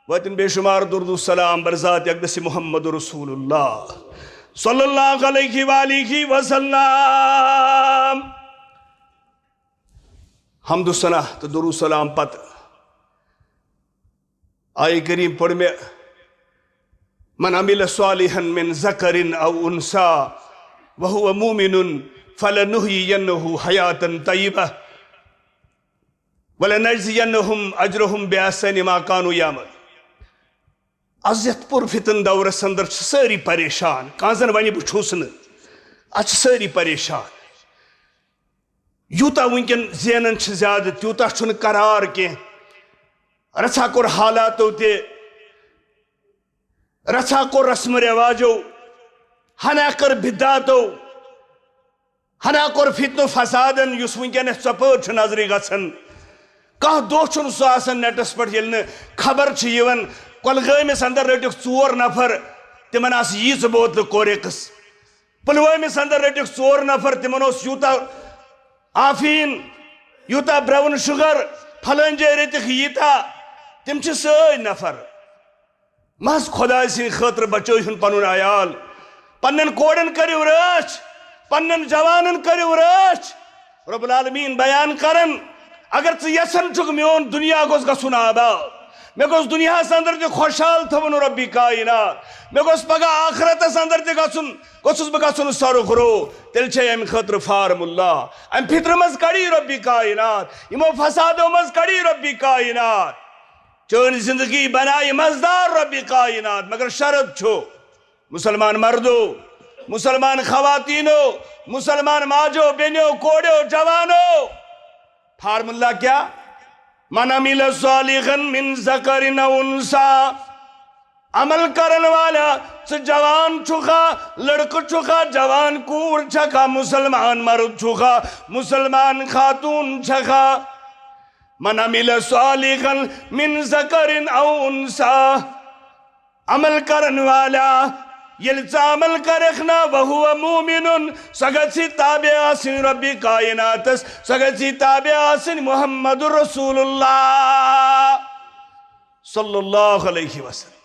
واتن بے شمار درود و سلام بر ذات اقدس محمد رسول اللہ صلی اللہ علیہ وآلہ وسلم۔ حمد و ثنا تہٕ درود سلام پتہٕ آیہِ کریم پٔر مےٚ، "من عمل صالحا من ذکر او انثی وهو مؤمن فلنحیینہ حیاتا طیبہ ولنجزینہم اجرہم باحسن ما کانوا یعملون۔" از یتھ پر فتن دورس اندر چھِ سٲری پریشان، کانٛہہ زن ونہِ بہٕ چھُس نہٕ، از چھِ سٲری پریشان۔ یوٗتاہ وٕنکٮ۪ن زینان چھِ زیادٕ، تیوٗتاہ چھُنہٕ قرار کینٛہہ۔ رژھا کوٚر حالاتو تہِ، رژھا کوٚر رسم رواجو، ہنا کٔر بدعاتو، ہنا کوٚر فتنہٕ فسادن، یُس وٕنکٮ۪ن اَسہِ ژۄپٲرۍ چھُ نظرِ گژھان۔ کانٛہہ دۄہ چھُنہٕ سُہ آسان نیٹس پٮ۪ٹھ ییٚلہِ نہٕ خبر چھِ یِوان، کۄلگٲمِس اندر رٔٹِکھ ژور نفر، تِمن آسہٕ ییٖژٕ بوتلہٕ کورِکس۔ پلوٲمِس اندر رٔٹِکھ ژور نفر، تِمن اوس یوٗتاہ آفین، یوٗتاہ براؤن شوگر، پھلٲنۍ جایہِ رٔٹِکھ ییٖتاہ۔ تِم چھِ سٲرۍ نفر۔ محض خۄداے سٕنٛدِ خٲطرٕ بچٲوِہُن پنُن عیال۔ پننٮ۪ن کورٮ۪ن کٔرِو رٲچھ، پننٮ۪ن جوانن کٔرِو رٲچھ۔ رب العالمین بیان کرن، اگر ژٕ یژھان چھُکھ میون دُنیا گوٚژھ گژھُن آباد، مےٚ گوٚژھ دُنیاہس اندر تہِ خۄشحال تھاوُن رۄبِ کاینات، مےٚ گوٚژھ پگاہ آخرتس اندر تہِ گژھُن، گوٚژھُس بہٕ گژھُن سرخرو، تیٚلہِ چھے امہِ خٲطرٕ فارمُلا۔ امہِ فطرٕ منٛز کڑی رۄبِ کاینات، یِمو فسادو منٛز کڑی رۄبِ کاینات۔ چٲنۍ زندگی بنایہِ مزٕدار رۄبِ کاینات، مگر شرط چھُ، مسلمان مردو، مسلمان خواتینو، مسلمان ماجو، بیٚنیو، کورٮ۪و، جوانو، فارمولا کیا؟ من عمل صالحا من ذکر او انثی۔ عمل کرن والا، ژٕ جوان چھُکھا، لڑکہٕ چھُکھا، جوان کوٗر چھکھا، مسلمان مرد چھُکھا، مسلمان خاتون چھکھا۔ من عمل صالحا من ذکر او انثی۔ عمل کرن والا، ییٚلہِ ژٕ عمل کرکھ نا، وہو مؤمن، سۄ گژھِ تابع آسٕنۍ رۄبِ کایناتس، سۄ گژھِ تابع آسٕنۍ محمد رسول اللہ صلی اللہ علیہ وسلم۔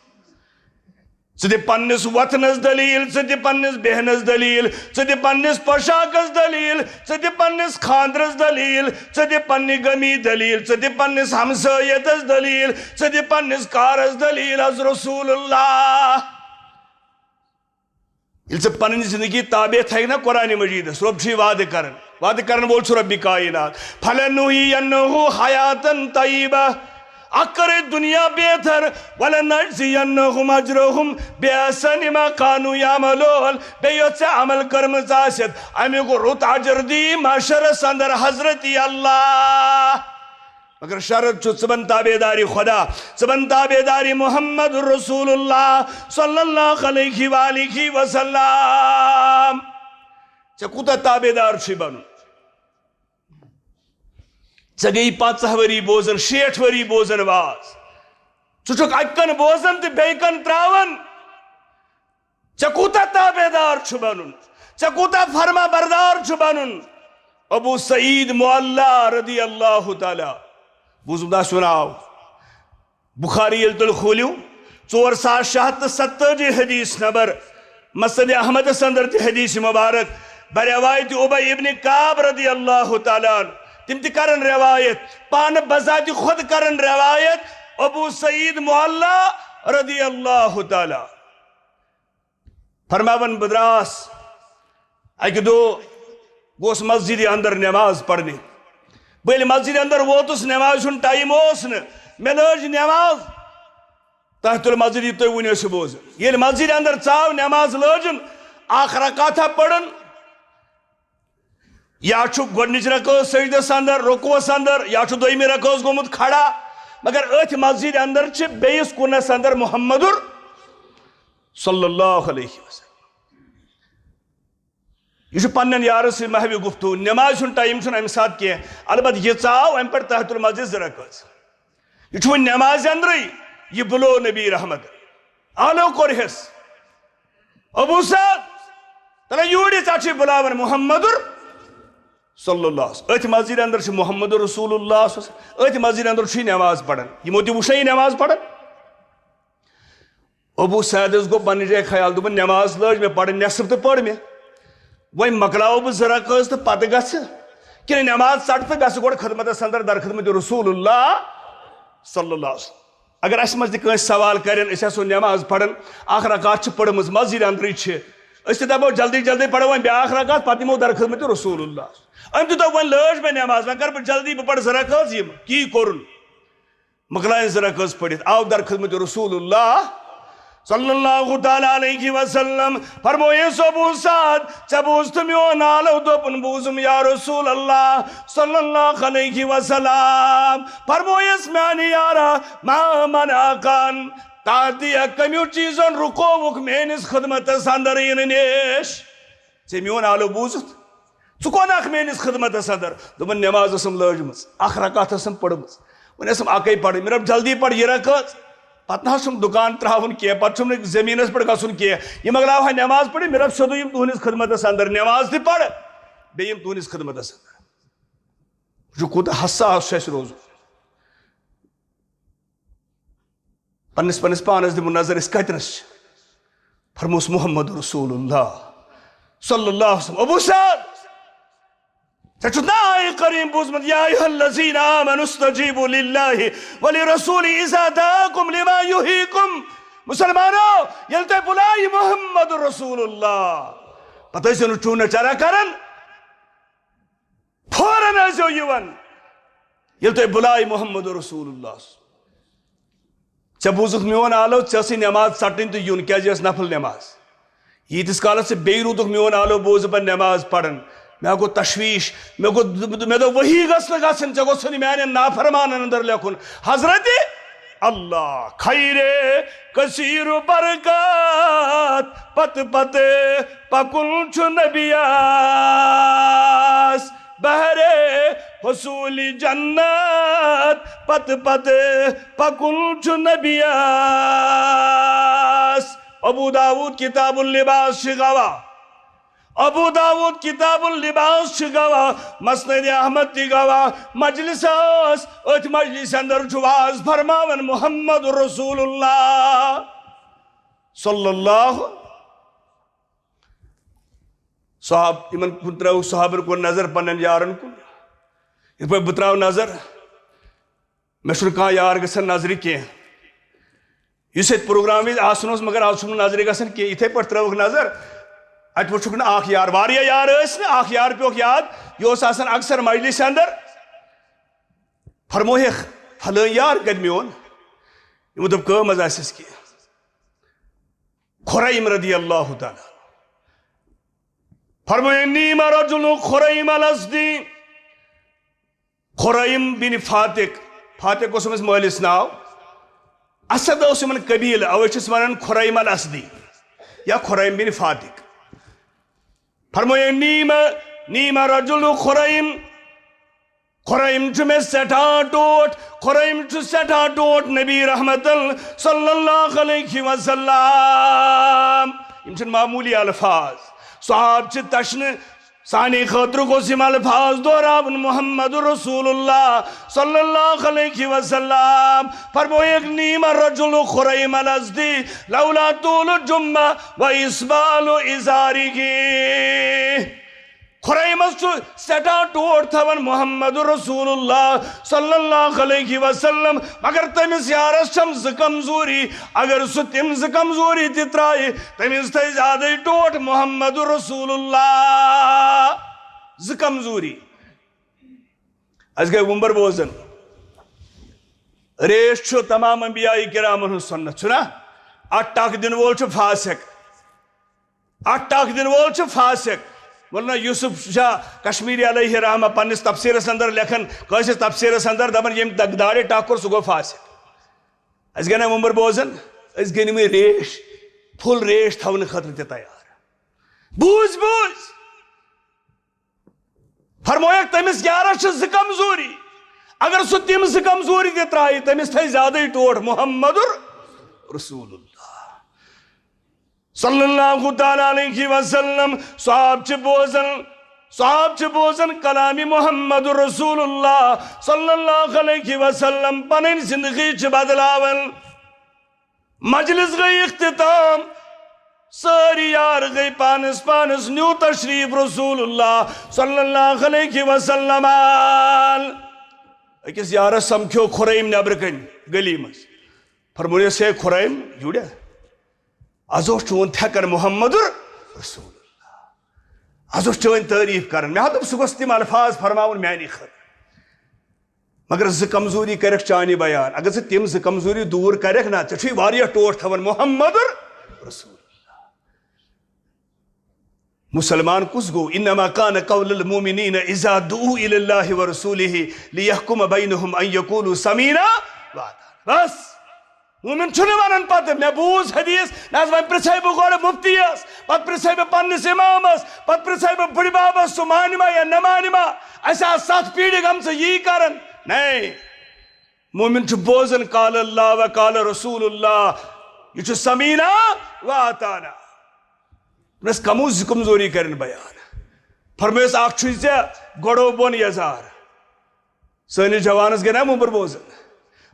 ژٕ دِ پننِس وۄتھنس دلیل، ژٕ دِ پننِس بیہنس دلیل، ژٕ دِ پننِس پوشاکس دلیل، ژٕ دِ پننِس خاندرس دلیل، ژٕ دِ پننہِ غمی دلیل، ژٕ دِ پننِس ہمسایتس دلیل، ژٕ دِ پننِس کارس دلیل از رسول اللہ۔ ییٚلہِ ژٕ پنٕنۍ زندگی تابع تھایکھ نا قرآن مجیدس، رۄب چھُے وعدٕ کران، وعدٕ کرن وول چھُ رۄبِ کاینات۔ فلنحیینہ حیاتا طیبہ۔ اکھ کرے دنیا بہتر، ولنجزینہم اجرہم باحسن ما کانوا یعملون۔ بیٚیہِ یۄس ژےٚ عمل کٔرمٕژ آسٮ۪تھ، امیُک رُت اجر دی محشرس اندر حضرت اللہ۔ مگر شرط چھُ، ژٕ بن تابعدارِ خدا، ژٕ بن تابعدارِ محمد رسول اللہ صلی اللہ علیہ وآلہ وسلم۔ ژےٚ کوٗتاہ تابعدار چھُے بنُن؟ ژےٚ گٔیی پنٛژاہ ؤری بوزان، شیٹھ ؤری بوزان واز۔ ژٕ چھُکھ اَکہِ کَن بوزان تہٕ بیٚیہِ کَن ترٛاوان۔ ژےٚ کوٗتاہ تابعدار چھُ بنُن؟ ژےٚ کوٗتاہ فرما بردار چھُ بنُن؟ ابو سعید معلیٰ رضی اللہ تعالیٰ، بوٗزمُت آسہِ ناو۔ بخاری ییٚلہِ تُہۍ کھوٗلِو، ژور ساس شےٚ ہَتھ تہٕ ستٲجی حدیث نمبر، مسند احمدس اندر تہِ حدیث مبارک، بروایت ابی ابن کعب رضی اللہ تعالیٰ عنہ، تِم تہِ کرن روایت، پانہٕ بذات خود کرن روایت، ابو سعید معلیٰ رضی اللہ تعالیٰ۔ فرماوان بہٕ دراس، اکہِ دۄہ گوس مسجد اندر نماز پرنہِ۔ بہٕ ییٚلہِ مسجد اندر ووتُس، نماز ہُنٛد ٹایم اوس نہٕ، مےٚ لٲج نماز تحت المسجد، یہِ تُہۍ وٕنِو سُہ بوزُن۔ ییٚلہِ مسجد اندر ژاو، نماز لٲجِن، اکھ رکعتھا پٔرٕن، یا چھُ گۄڈٕنِچ رکٲژ سجدس اندر، رکوعس اندر، یا چھُ دوٚیمہِ رکٲژ گوٚمُت کھڑا، مگر أتھۍ مسجد اندر چھِ بیٚیِس کُنس اندر محمد صلی اللہ علیہ وسلم۔ یہِ چھُ پننٮ۪ن یارن سۭتۍ محوِ گفتگو، نمازِ ہُنٛد ٹایم چھُنہٕ امہِ ساتہٕ کینٛہہ، البتہٕ یہِ ژاو امہِ پٮ۪ٹھ تحت المسجد زٕ رکٲژ۔ یہِ چھُ وۄنۍ نمازِ اندرٕے، یہِ بُلو نبی رحمت۔ آلو کوٚرہس۔ ابو سعد، تلہ یوٗرۍ یہِ، ژےٚ چھُے بُلاوان محمد صلی اللہ۔ أتھۍ مسجد اندر چھُ محمد رسول اللہ صلی اللہ علیہ وسلم۔ أتھۍ مسجد اندر چھُ یہِ نماز پران۔ یِمو تہِ وُچھ نہ یہِ نماز پران۔ ابو سعدس گوٚو پننہِ جایہِ خیال، دوٚپُن، نماز لٲج مےٚ پرٕنۍ، نٮ۪صٕف تہٕ پٔر مےٚ۔ وۄنۍ مۄکلاوٕ بہٕ زٕ رکٲژ تہٕ پتہٕ گژھٕ، کِنہٕ نماز ژٹہٕ تہٕ گژھٕ گۄڈٕ خدمتس اندر، در خدمت رسول اللہ صلی اللہ علیہ وسلم۔ اگر اسہِ منٛز تہِ کٲنٛسہِ سوال کرن، أسۍ آسو نماز پران، اکھ رکعت چھِ پٔرمٕژ، مسجد اندرٕے چھِ، أسۍ تہِ دپو، جلدی جلدی پرو وۄنۍ بیٛاکھ رکعت، پتہٕ یِمو در خدمت رسول اللہ۔ أمۍ تہِ دوٚپ، وۄنۍ لٲج مےٚ نماز، وۄنۍ کرٕ بہٕ جلدی، بہٕ پرٕ زٕ رکٲژ یِم، کی کوٚرُن۔ مۄکلایہِ زٕ رکٲژ پٔرِتھ، آو در خدمت رسول اللہ صلی اللہ تعالیٰ علیہ وسلم۔ فرمویس، ابو سعد، ژےٚ بوٗزتھٕ میون نالو؟ دوٚپُن، بوٗزُم یا رسول اللہ صلی اللہ علیہ وسلم۔ فرمویس، میانہِ یارا، ما منعک ان تأتیہ، کمیو چیزن رُکووُکھ میٲنِس خدمتس اندر یِنہٕ نِش؟ ژےٚ میون آلو بوٗزُتھ؟ ژٕ کون اکھ میٲنِس خدمتس اندر؟ دوٚپُن، نماز ٲسٕم لٲجمٕژ، اکھ رکعت ٲسٕم پٔرمٕژ، وۄنۍ ٲسٕم اکے پرٕنۍ، مےٚ دوٚپ، جلدی پَر یہِ رکٲژ۔ پتہٕ نہ حظ چھُم دُکان ترٛاوُن کینٛہہ، پتہٕ چھُم نہٕ زٔمیٖنس پٮ۪ٹھ گژھُن کینٛہہ، یہِ مۄکلاوہا نماز پٔرِتھ، مےٚ دوٚپ، سیوٚدُے یِم تُہنٛدِس خدمتس اندر، نماز تہِ پَر، بیٚیہِ یِم تُہنٛدِس خدمتس اندر۔ وٕچھِو، کوٗتاہ حساس چھُ اَسہِ روزُن۔ پننِس، پننِس پانس دِمو نظر، أسۍ کتنس چھِ؟ فرموس محمد رسول اللہ صلی اللہ علیہ وسلم۔ ابو سعد، ژےٚ چھُتھ نا آیہِ کریم بوٗزمُت، یا ایھا الذین آمنوا استجیبوا للہ ولرسولہ اذا دعاکم لما یحییکم؟ مسلمانو، ییٚلہِ تۄہہِ بُلایہِ محمد رسول اللہ، پتہٕ ٲسِو نہٕ چوٗنہ چرا کران، فوراً ٲسۍزیو یِوان، ییٚلہِ تۄہہِ بُلایہِ محمد رسول اللہ۔ ژےٚ بوٗزُتھ میون آلو، ژےٚ ٲسٕے نٮ۪ماز ژٹٕنۍ تہٕ یُن، کیٛازِ یہِ ٲس نفل نٮ۪ماز۔ ییٖتِس کالس ژےٚ بیٚیہِ روٗدُکھ میون آلو بوزٕ پتہٕ نٮ۪ماز پران، مےٚ گوٚو تشویش، مےٚ گوٚو، مےٚ دوٚپ، ؤحی گژھِ نہٕ گژھٕنۍ، ژےٚ گوٚژھ نہٕ میانٮ۪ن نافرمانن اندر لیکھُن حضرت اللہ۔ خیرے کثیر و برکات پتہٕ پتہٕ پکُن چھُ نبیَس، بہرے حصول جنت پتہٕ پتہٕ پکُن چھُ نبیَس۔ ابو داؤد کتاب اللباس چھِ گواہ، ابو داؤد کتاب اللباس چھِ گواہ، مسند احمد تہِ گواہ۔ مجلس ٲس، أتھۍ مجلس اندر چھُ واز فرماوان محمد رسول اللہ صلی اللہ۔ صحاب، یِمن کُن ترٲو صحابن کُن نظر، پننٮ۪ن یارن کُن۔ یِتھ پٲٹھۍ بہٕ ترٛاوٕ نظر، مےٚ چھُنہٕ کانٛہہ یار گژھان نظرِ کینٛہہ۔ یُس ییٚتہِ پروگرام وِزِ آسان اوس، مگر آز چھُم نہٕ نظرِ گژھان کینٛہہ۔ یِتھے پٲٹھۍ ترٲوٕکھ نظر، اَتہِ وٕچھُکھ نہٕ اکھ یار، واریاہ یار ٲسۍ نہٕ، اکھ یار پیوٚکھ یاد، یہِ اوس آسان اکثر مجلسہِ اندر۔ فرموہکھ، فلٲنۍ یار کتہِ میون؟ یِمو دوٚپ، کٲم حظ آسٮ۪س کینٛہہ۔ خریم رضی اللہ تعالیٰ۔ فرموو، نعم رجل خریم الاسدی۔ خریم بن فاتق۔ فاتق اوس أمِس مٲلِس ناو۔ اسد اوس یِمن قبیلہٕ، اوے چھِس ونان خریم الاسدی یا خریم بن فاتق۔ فرموو، نعم، نعم رجل خریم۔ خریم چھُ مےٚ سٮ۪ٹھاہ ٹوٹھ، خریم چھُ سٮ۪ٹھاہ ٹوٹھ نبی رحمتن صلی اللہ علیہ وسلم۔ یِم چھِنہٕ معموٗلی الفاظ۔ صحاب چھِ تشنہٕ سانہِ خٲطرٕ گوٚژھ یِم الفاظ دہراوُن، محمد رسول اللہ صلی اللہ علیہ وسلم۔ فرمویکھ، نیم الرجل خریم الازدی لولا طول الجمہ و اسبال ازارہ۔ خریمس چھُ سٮ۪ٹھاہ ٹوٹھ تھاوان محمد رسول اللہ صلی اللہ علیہ وسلم، مگر تٔمِس یارس چھم زٕ کمزوری۔ اگر سُہ تِم زٕ کمزوری تہِ ترایہِ، تٔمِس تھایہِ زیادَے ٹوٹھ محمد رسول اللہ۔ زٕ کمزوری۔ اَسہِ گٔے وُمبر بوزن۔ ریش چھُ تمام انبیاء کرامن ہٕنٛز سنت، چھُنا؟ اَتھ ٹکھ دِنہٕ وول چھُ فاسق۔ اَتھ ٹکھ دِنہٕ وول چھُ فاسق۔ مولانا یوسف شاہ کشمیری علیہ رحمہ پننِس تفسیرس اندر لیکھان، کٲنٛسہِ تفسیرس اندر دپان، ییٚمۍ دگ دارِ ٹکھ کوٚر، سُہ گوٚو فاسق۔ أسۍ گٔے نا وُمبر بوزن، أسۍ گٔے نہٕ وۄنۍ ریش، فُل ریش تھاونہٕ خٲطرٕ تہِ تیار۔ بوٗز، بوٗز۔ فرمویکھ، تٔمِس یارس چھِ زٕ کمزوری۔ اگر سُہ تِم زٕ کمزوری تہِ ترایہِ، تٔمِس تھایہِ زیادَے ٹوٹھ محمد رسول اللہ صلی اللہ تعالیٰ علیہ وسلم۔ صحاب چھِ بوزان، صحاب چھِ بوزان کلام محمد رسول اللہ صلی اللہ علیہ وسلم، پنٕنۍ زندگی چھِ بدلاوان۔ مجلس گٔے اختتام، سٲری یار گٔے پانس پانس، نیوٗ تشریف رسول اللہ صلی اللہ علیہ وسلم۔ أکِس یارس سمکھیو خریم نیبرٕ کنہِ گلی منٛز۔ فرمویس، ہے خریم، یوٗرۍ۔ از اوس چون تھٮ۪کان محمد رسول اللہ۔ از اوس چٲنۍ تعریف کران۔ مےٚ ہا دوٚپ، سُہ گوٚژھ تِم الفاظ فرماوُن میانہِ خٲطرٕ۔ مگر زٕ کمزوری کرکھ چانہِ بیان۔ اگر ژٕ تِم زٕ کمزوری دوٗر کرکھ نا، ژےٚ چھُے واریاہ ٹوٹھ تھاوان محمد رسول اللہ۔ مسلمان کُس گوٚو؟ انما کان قول المؤمنین اذا دعوا الی اللہ ورسولہ لیحکم بینہم ان یقولوا سمعنا واطعنا۔ بس۔ مومن چھُنہٕ ونان پتہٕ، مےٚ بوٗز حدیث، نہ حظ، وۄنۍ پرژھے بہٕ گۄڈٕ مفتیس، پتہٕ پرژھے بہٕ پننِس امامس، پتہٕ پرژھے بہٕ بٕڈِ ببس، سُہ مانہِ ما یا نہ مانہِ ما؟ اسہِ آسہٕ ستھ پیٖرِ گٔمژٕ یی کران۔ نہ، مومن چھُ بوزان قال اللہ و قال رسول اللہ، یہِ چھُ سمعنا و اطعنا۔ دوٚپنس، کمو زٕ کمزوری کرن بیان؟ فرمٲیس، اکھ چھُے ژےٚ گۄڈو بۄن یزار۔ سٲنِس جوانس گٔے نا وُمبر بوزان۔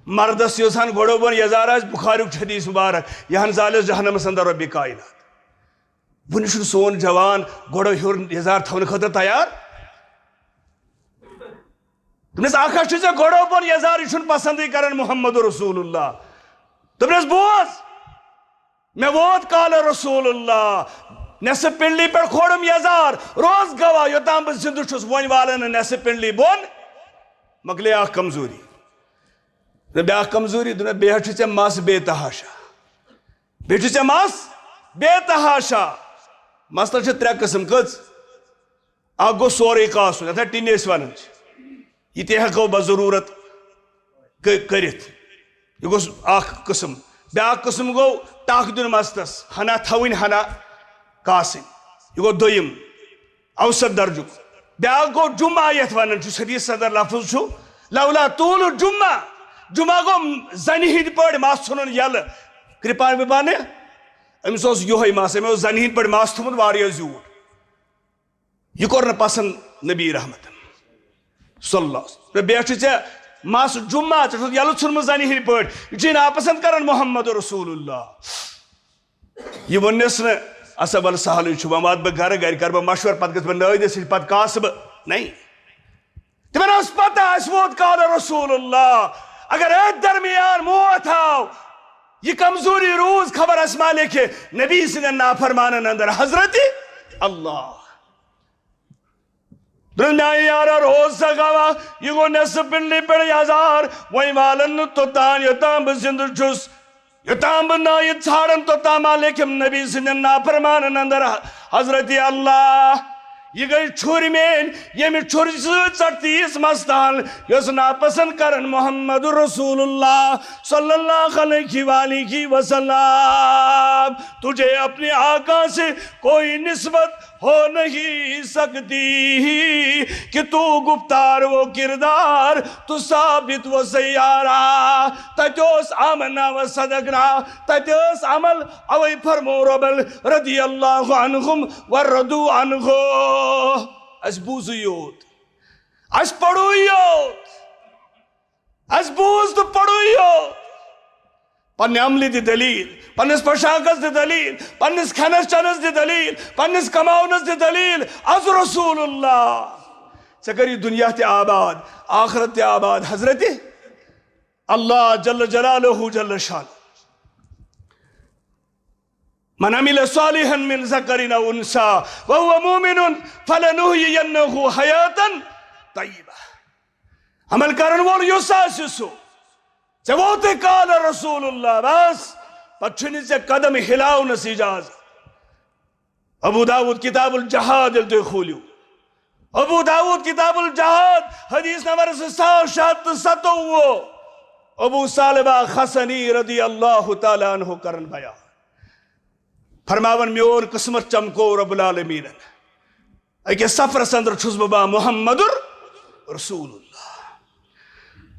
مردس یُس ہن گۄڈو بۄن یزار آسہِ، بخاریُک چھُ حدیث مبارک، یہِ ہن زالٮ۪س جہنمس اندر رۄبِ کائنات۔ وُنہِ چھُنہٕ سون جوان گۄڈو ہیوٚر یزار تھاونہٕ خٲطرٕ تیار۔ دوٚپنس، اکھ ہا چھُ ژےٚ گۄڈو بۄن یزار، یہِ چھُنہٕ پسندٕے کران محمد رسول اللہ۔ دوٚپنس، بوز، مےٚ ووت قال رسول اللہ، نٮ۪صٕف پِنڈلی پٮ۪ٹھ کھولُم یزار، روز گواہ، یوٚتام بہٕ زِندٕ چھُس، وۄنۍ والن نہٕ نٮ۪صٕف پِنڈلی بۄن۔ مۄکلے اکھ کمزوری۔ تہٕ بیٛاکھ کمزوری، دوٚپُن، بیٚیہِ حظ چھُ ژےٚ مَس بے تحاشا۔ بیٚیہِ چھُ ژےٚ مَس بے تحاشا۔ مَس تَل چھِ ترٛےٚ قٕسٕم، کٔژ؟ اَکھ گوٚو سورُے کاسُن، یَتھ ٹِنہِ أسۍ وَنان چھِ۔ یہِ تہِ ہٮ۪کو بضروٗرت کٔ-، کٔرِتھ۔ یہِ گوٚو اَکھ قٕسٕم۔ بیٛاکھ قٕسٕم گوٚو ٹَکھ دیُن مَستَس، ہَنا تھاوٕنۍ، ہَنا کاسٕنۍ۔ یہِ گوٚو دوٚیِم۔ اوسط درجُک۔ بیٛاکھ گوٚو جمعہ، یَتھ وَنان چھُ، حدیث صدر لفظ چھُ، لولا طول الجمعہ۔ جمعہ گوٚو زَنہِ ہِنٛدۍ پٲٹھۍ مَس ژھُنُن یَلہٕ۔ کرٛپان وِپان نے؟ أمِس اوس یِہوٚے مَس، أمۍ اوس زَنہِ ہِنٛدۍ پٲٹھۍ مَس تھوٚمُت واریاہ زیوٗٹھ۔ یہِ کوٚر نہٕ پَسنٛد نبی رحمتن صلی اللہ علیہ وسلم۔ بیٚیہِ چھُ ژےٚ مَس جمعہ، ژےٚ چھُتھ یَلہٕ ژھُنمُت زَنہِ ہِنٛدۍ پٲٹھۍ۔ یہِ چھُے ناپَسنٛد کران محمد رسول اللہ۔ یہِ ووٚننَس نہٕ، اَسا وَلہٕ سہلٕے چھُ، وۄنۍ واتہٕ بہٕ گَرٕ، گَرِ کَرٕ بہٕ مَشوَرٕ، پَتہٕ گژھٕ بہٕ نٲوِدَس نِش، پَتہٕ کاسہٕ بہٕ۔ نَے۔ تِمَن ٲس پَتہ، اَسہِ ووت قال رسول اللہ۔ اگر أتھۍ درمیان موت آو، یہِ کمزوری روٗز، خبر اَسہِ ما لیکھِ نبی سٕنٛدٮ۪ن نافرمانَن اندر حضرت اللہ۔ دوٚپُن، میٛانہِ یارا، روز سا گواہ، یہِ گوٚو نٮ۪صٕف پِنڈلی پٮ۪ٹھ یَزار، وۄنۍ والَن نہٕ توٚتام، یوٚتام بہٕ زِندٕ چھُس، یوٚتام بہٕ نٲیِد ژھانٛڈَن، توٚتام ما لیکھِم نبی سٕنٛدٮ۪ن نافرمانَن اندر حضرت اللہ۔ یہِ گٔے چھُرۍ میٛٲنۍ، ییٚمہِ چھُرِ سۭتۍ ژَٹتیٖس مَس تَل، یۄس ناپسنٛد کرن محمد رسول اللہ صلی اللہ علیہ وآلہ وسلم۔ تجھے اپنے آقا سے کوئی نسبت ہو نہیں سکتی، کہ تو گفتار و کردار، تو ثابت و سیارہ۔ تتہِ اوس آمنا و صدقنا، تتہِ ٲس عمل، اوے فرمو ربن رضی اللہ عنہم و رضوا عنہ۔ اسہِ بوٗزٕے یوت، اسہِ پوٚرُے یوت، اسہِ بوٗز تہٕ پوٚرُے یوت۔ پننہِ عملہِ دِ دلیل، پننِس پوشاکس دِ دلیل، پننِس کھٮ۪نس چٮ۪نس دِ دلیل، پننِس کماونس دِ دلیل۔ از رسول اللہ۔ ژےٚ کٔری دنیا تہِ آباد، آخرت تہِ آباد۔ حضرت اللہ جل جلالہ جل شان۔ من عمل صالحا من ذکر او انثی وهو مؤمن فلنحیینہ حیاتا طیبہ۔ عمل کرن وول یُس آسہِ سُہ، ژےٚ ووتُے قال رسول اللہ، بس، پتہٕ چھُنہٕ ژےٚ قدم ہلاونس اجازت۔ ابو داؤد کتاب الجہاد ییٚلہِ تُہۍ کھوٗلِو، ابو داؤد کتاب الجہاد، حدیث نمبر زٕ ساس شےٚ ہتھ تہٕ ستووُہ۔ ابو ثعلبہ خسنی رضی اللہ تعالیٰ عنہ کرن بیان، فرماوان، میون قسمت چمکو رب العالمینن۔ أکِس سفرس اندر چھُس بہٕ با محمد رسول اللہ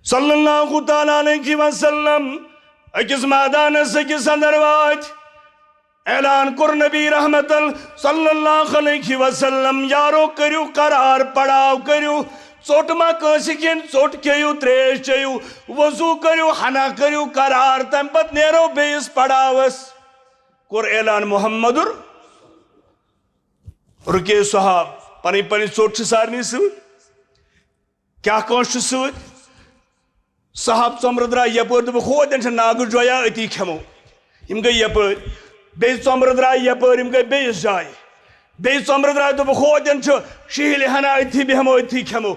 صلی اللہ تعالیٰ علیہ وسلم۔ أکِس مٲدانس أکِس اندر وٲتۍ، اعلان کوٚر نبی رحمتن صلی اللہ علیہ وسلم، یارو کٔرِو قرار، پڑاو کٔرِو، ژوٚٹ ما کٲنٛسہِ کھیٚنۍ، ژوٚٹ کھیٚیِو، ترٛیش چیٚیِو، وضو کٔرِو، ہنا کٔرِو قرار، تمہِ پتہٕ نیرو بیٚیِس پڑاوس۔ کوٚر اعلان محمد۔ رُکے صحاب، پنٕنۍ پنٕنۍ ژوٚٹ چھِ سارنٕے سۭتۍ۔ کیٛاہ کٲنٛسہِ چھُ سۭتۍ؟ صحاب ژۄمرٕ درٛاے یپٲرۍ، دوٚپُکھ، ہوتٮ۪ن چھِ ناگہٕ جویا، أتی کھٮ۪مو۔ یِم گٔے یپٲرۍ، بیٚیہِ ژۄمرٕ درٛاے یپٲرۍ، یِم گٔے بیٚیِس جایہِ۔ بیٚیہِ ژۄمرٕ درٛاے، دوٚپُکھ، ہوتٮ۪ن چھُ شِہِلہِ ہنا، أتھی بیٚہمو، أتھی کھٮ۪مو۔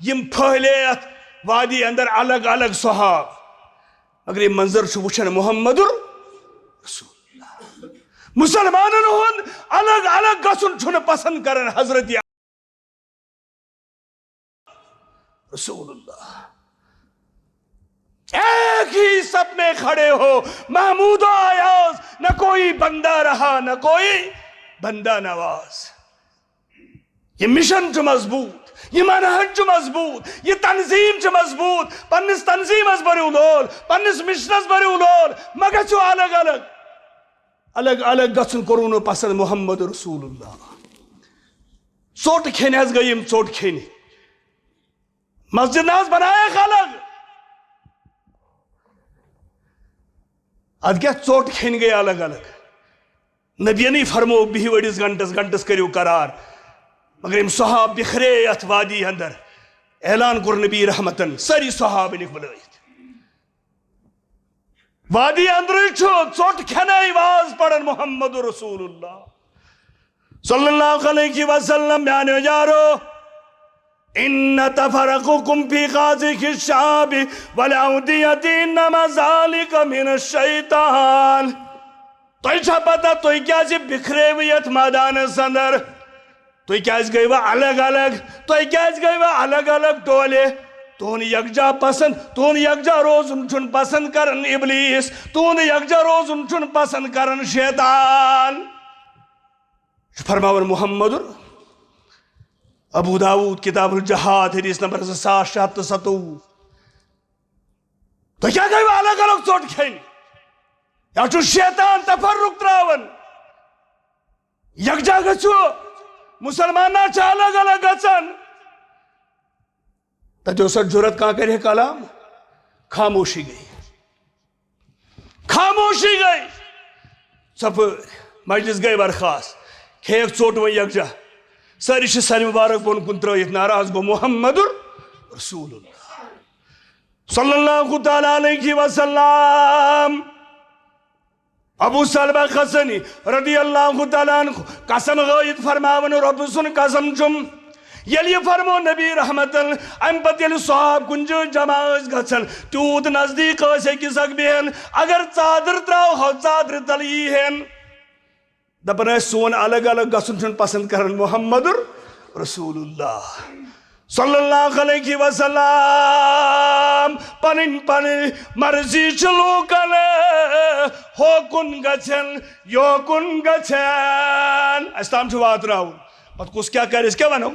یِم پھٔہلے اَتھ وادی اندر الگ الگ صحاب۔ مگر یہِ منظر چھُ وٕچھان محمد رسول اللہ۔ مسلمانن ہُنٛد الگ الگ گژھُن چھُنہٕ پسند کران حضرت رسول اللہ۔ ایک ہی صف میں کھڑے ہو محمود و ایاز، نہ کوئی بندہ رہا نہ کوئی بندہ نواز۔ یہ مشن چھُ مضبوط، یہ منہج چھُ مضبوط، یہ تنظیم چھِ مضبوط۔ پننِس تنظیمس بٔرِو لول، پننِس مشنس بٔرِو لول، مہ گژھِو الگ الگ۔ الگ الگ گژھُن کوٚروٕ نہٕ پسند محمد رسول اللہ۔ ژوٚٹ کھیٚنہِ حظ گٔے یِم، ژوٚٹ کھیٚنہِ۔ مسجد نہ حظ بنایکھ الگ۔ ادٕ کیٛاہ، ژوٚٹ کھیٚنہِ گٔے الگ الگ۔ نبیَنٕے فرموو، بِہِو أڑِس گھنٹس، گھنٹس کٔرِو قرار۔ مگر یِم صحاب بِکھرے یتھ وادی اندر۔ اعلان کوٚر نبی رحمتن، سٲری صحاب أنِکھ بُلٲیِتھ۔ وادی اندرٕے چھُ ژوٚٹ کھٮ۪نے واز پران محمد رسول اللہ صلی اللہ علیہ وسلم۔ میانیو یارو، ان تفرقکم فی هذه الشعاب والاودیة انما ذلک من الشیطان۔ تۄہہِ چھا پتہ تُہۍ کیازِ بِکھرے وٕ یتھ مٲدانس اندر؟ تُہۍ کیازِ گٔیوٕ الگ الگ؟ تُہۍ کیازِ گٔیوٕ الگ الگ ٹولہِ؟ تُہُنٛد یکجا پسند، تُہُنٛد یکجا روزُن چھُنہٕ پسند کران ابلیس، تُہُنٛد یکجا روزُن چھُنہٕ پسند کران شیطان۔ چھُ فرماوان محمد، ابو داؤد، کتاب الجہاد، حدیث نمبر زٕ ساس شےٚ ہتھ تہٕ ستووُہ۔ تُہۍ کیٛاہ گٔیوٕ الگ الگ ژوٚٹ کھیٚنۍ؟ یا چھُ شیطان تفرق تراوان؟ یکجا گژھِو، مسلمان نہ چھِ الگ الگ گژھان۔ تتہِ اوس سا جرت، کانٛہہ کرِ ہے کلام؟ خاموشی گٔے، خاموشی گٔے۔ ژۄپٲرۍ مجلس گٔے برخاست، کھیٚیَکھ ژوٚٹ وۄنۍ یکجا۔ سٲری چھِ سرِ مبارک بۄن کُن ترٲیِتھ، ناراض گوٚو محمد رسول اللہ صلی اللہ تعالیٰ علیہ وسلم۔ ابو ثعلبہ خسنی رضی اللہ تعالیٰ عنہ قسم غٲیِتھ فرماوان، رۄبہٕ سُنٛد قسم چھُم، ییٚلہِ یہِ فرمو نبی رحمتن، امہِ پتہٕ ییٚلہِ صحاب کُنہِ جایہِ جمع ٲسۍ گژھان، تیوٗت نزدیٖک ٲسۍ أکِس اکھ بیہن، اگر ژادر تراوہو، ژادرِ تل یی ہن۔ دپان ٲسۍ، سون الگ الگ گژھُن چھُنہٕ پسند کران محمد رسول اللہ صلی اللہ علیہ وسلم۔ پنٕنۍ پنٕنۍ مرضی چھِ لوٗکن، ہوکُن گژھن، یوکُن گژھن، اسہِ تام چھُ واتناوُن۔ پتہٕ کُس کیٛاہ کرِ، أسۍ کیٛاہ ونو؟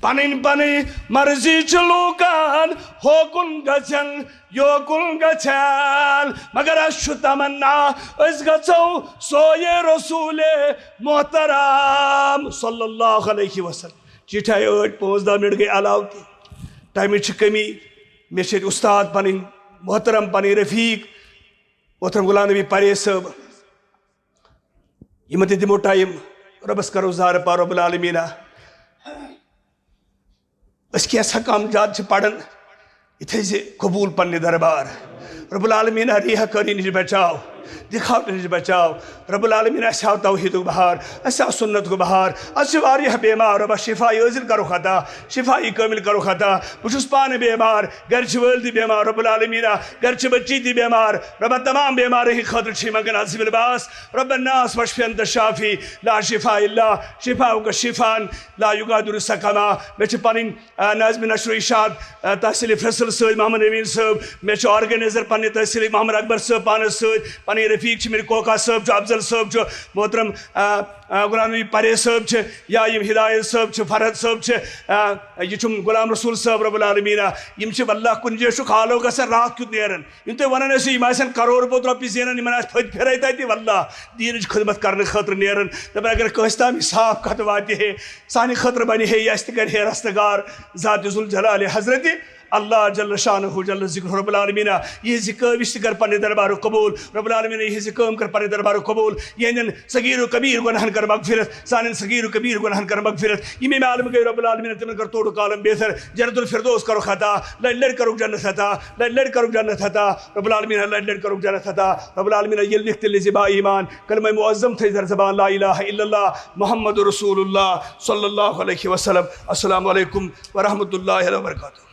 پنٕنۍ پنٕنۍ مرضی چھِ لوٗکن، ہوکُن گژھن، یوکُن گژھن، مگر اسہِ چھُ تمنا، أسۍ گژھو سویے رسول محترم صلی اللہ علیہ وسلم۔ چِٹھِ آیہِ ٲٹھ، پانٛژھ دَہ مِنٹ گٔے علاوٕ تہِ۔ ٹایمٕچ چھِ کٔمی۔ مےٚ چھِ ییٚتہِ اُستاد پَنٕنۍ، محترم پَنٕنۍ رفیق، محترم غلام نبی پرے صٲب۔ یِمن تہِ دِمو ٹایم، رۄبس کرو زارٕ پار، رب العالمیٖنہ۔ أسۍ کینٛژھا کم زیادٕ چھِ پران، یہِ تھٲیزِ قبوٗل پننہِ دربار۔ رب العالمیٖنہ، ریاکٲری نِش بچاو، دکھاوٹہٕ نِش بچاو۔ رب العالمیٖنہ، اَسہِ ہاو توحیٖدُک بہار، اَسہِ ہاو سُنتُک بہار۔ اَسہِ چھِ واریاہ بیمار، رۄبا شفا عٲجل کرُکھ عطا، شفا کٲمل کرُکھ عطا۔ بہٕ چھُس پانہٕ بیمار، گرِ چھِ وٲلۍ تہِ بیمار، رب العالمیٖنہ، گرِ چھِ بچی تہِ بیمار۔ رۄبا، تمام بیمارن ہٕنٛدِ خٲطرٕ چھِ یِمن کران حسب الباس۔ رب الناس واشف انت الشافی، لا شفا الا شفاؤک شفاء لا یغادر سقما۔ مےٚ چھِ پنٕنۍ، آ، ناظم نشر و ارشاد، آ، تحصیل فیصل سۭتۍ محمد امین صٲب، مےٚ چھُ آرگنائزر پننہِ تحصیل محمد اکبر صٲب پانس سۭتۍ، پنٕنۍ رفیق چھِ مےٚ کوکا صٲب چھُ، افضل صٲب چھُ، محترم، آ، آ، غلام نبی پرے صٲب چھِ، یا یِم ہدایت صٲب چھِ، فرحت صٲب چھِ، آ، یہِ چھُم غلام رسول صٲب، رب العالمیٖنہ۔ یِم چھِ واللہ کُنہِ جایہِ چھُ خالو گژھان، راتھ کیُتھ نیران۔ یِم تُہۍ وَنان ٲسِو، یِم آسن کرور پوت رۄپیہِ زینان، یِمن آسہِ پھٔتۍ پھِرے تَتہِ، واللہ دیٖنٕچ خدمت کرنہٕ خٲطرٕ نیران۔ دَپان، اگر کٲنٛسہِ تام یہِ صاف کتھ واتہِ ہے، سانہِ خٲطرٕ بنہِ ہے، یہِ اَسہِ تہِ کرِ ہے رستہٕ گار۔ ذات ذوالجلال حضرت اللہ جل شانہ جل ذکرہ، رب العالمیٖنہ، یِہٕنٛز یہِ کٲوِش تہِ کر پننہِ دربارُک قبوٗل۔ رب العالمیٖنہ، یِہٕنٛز یہِ کٲم کر پننہِ دربارُک قبوٗل۔ یِہٕنٛدٮ۪ن صغیر و کبیر گۄناہن کر مغفرت، سانٮ۪ن صغیر و کبیر گۄناہن کر مغفرت۔ یِم ییٚمہِ عالمہٕ گٔے، رب العالمیٖنہ، تِمن کر توڑُک عالم بہتر، جنت الفردوس کرُکھ عطا، لڑِ لڑِ کرُکھ جنت عطا، لڑِ لڑِ کرُکھ جنت عطا۔ رب العالمیٖنہ، لڑِ لڑِ کرُکھ جنت عطا۔ رب العالمیٖنہ، ییٚلہِ لیکھ تیٚلہِ زِ با ایمان، کلمہ معظم تھٲے زر زبان، لا الہ الا اللہ محمد رسول اللہ صلی اللہ علیہ وسلم۔ السلام علیکم ورحمۃ اللہ وبرکاتہ۔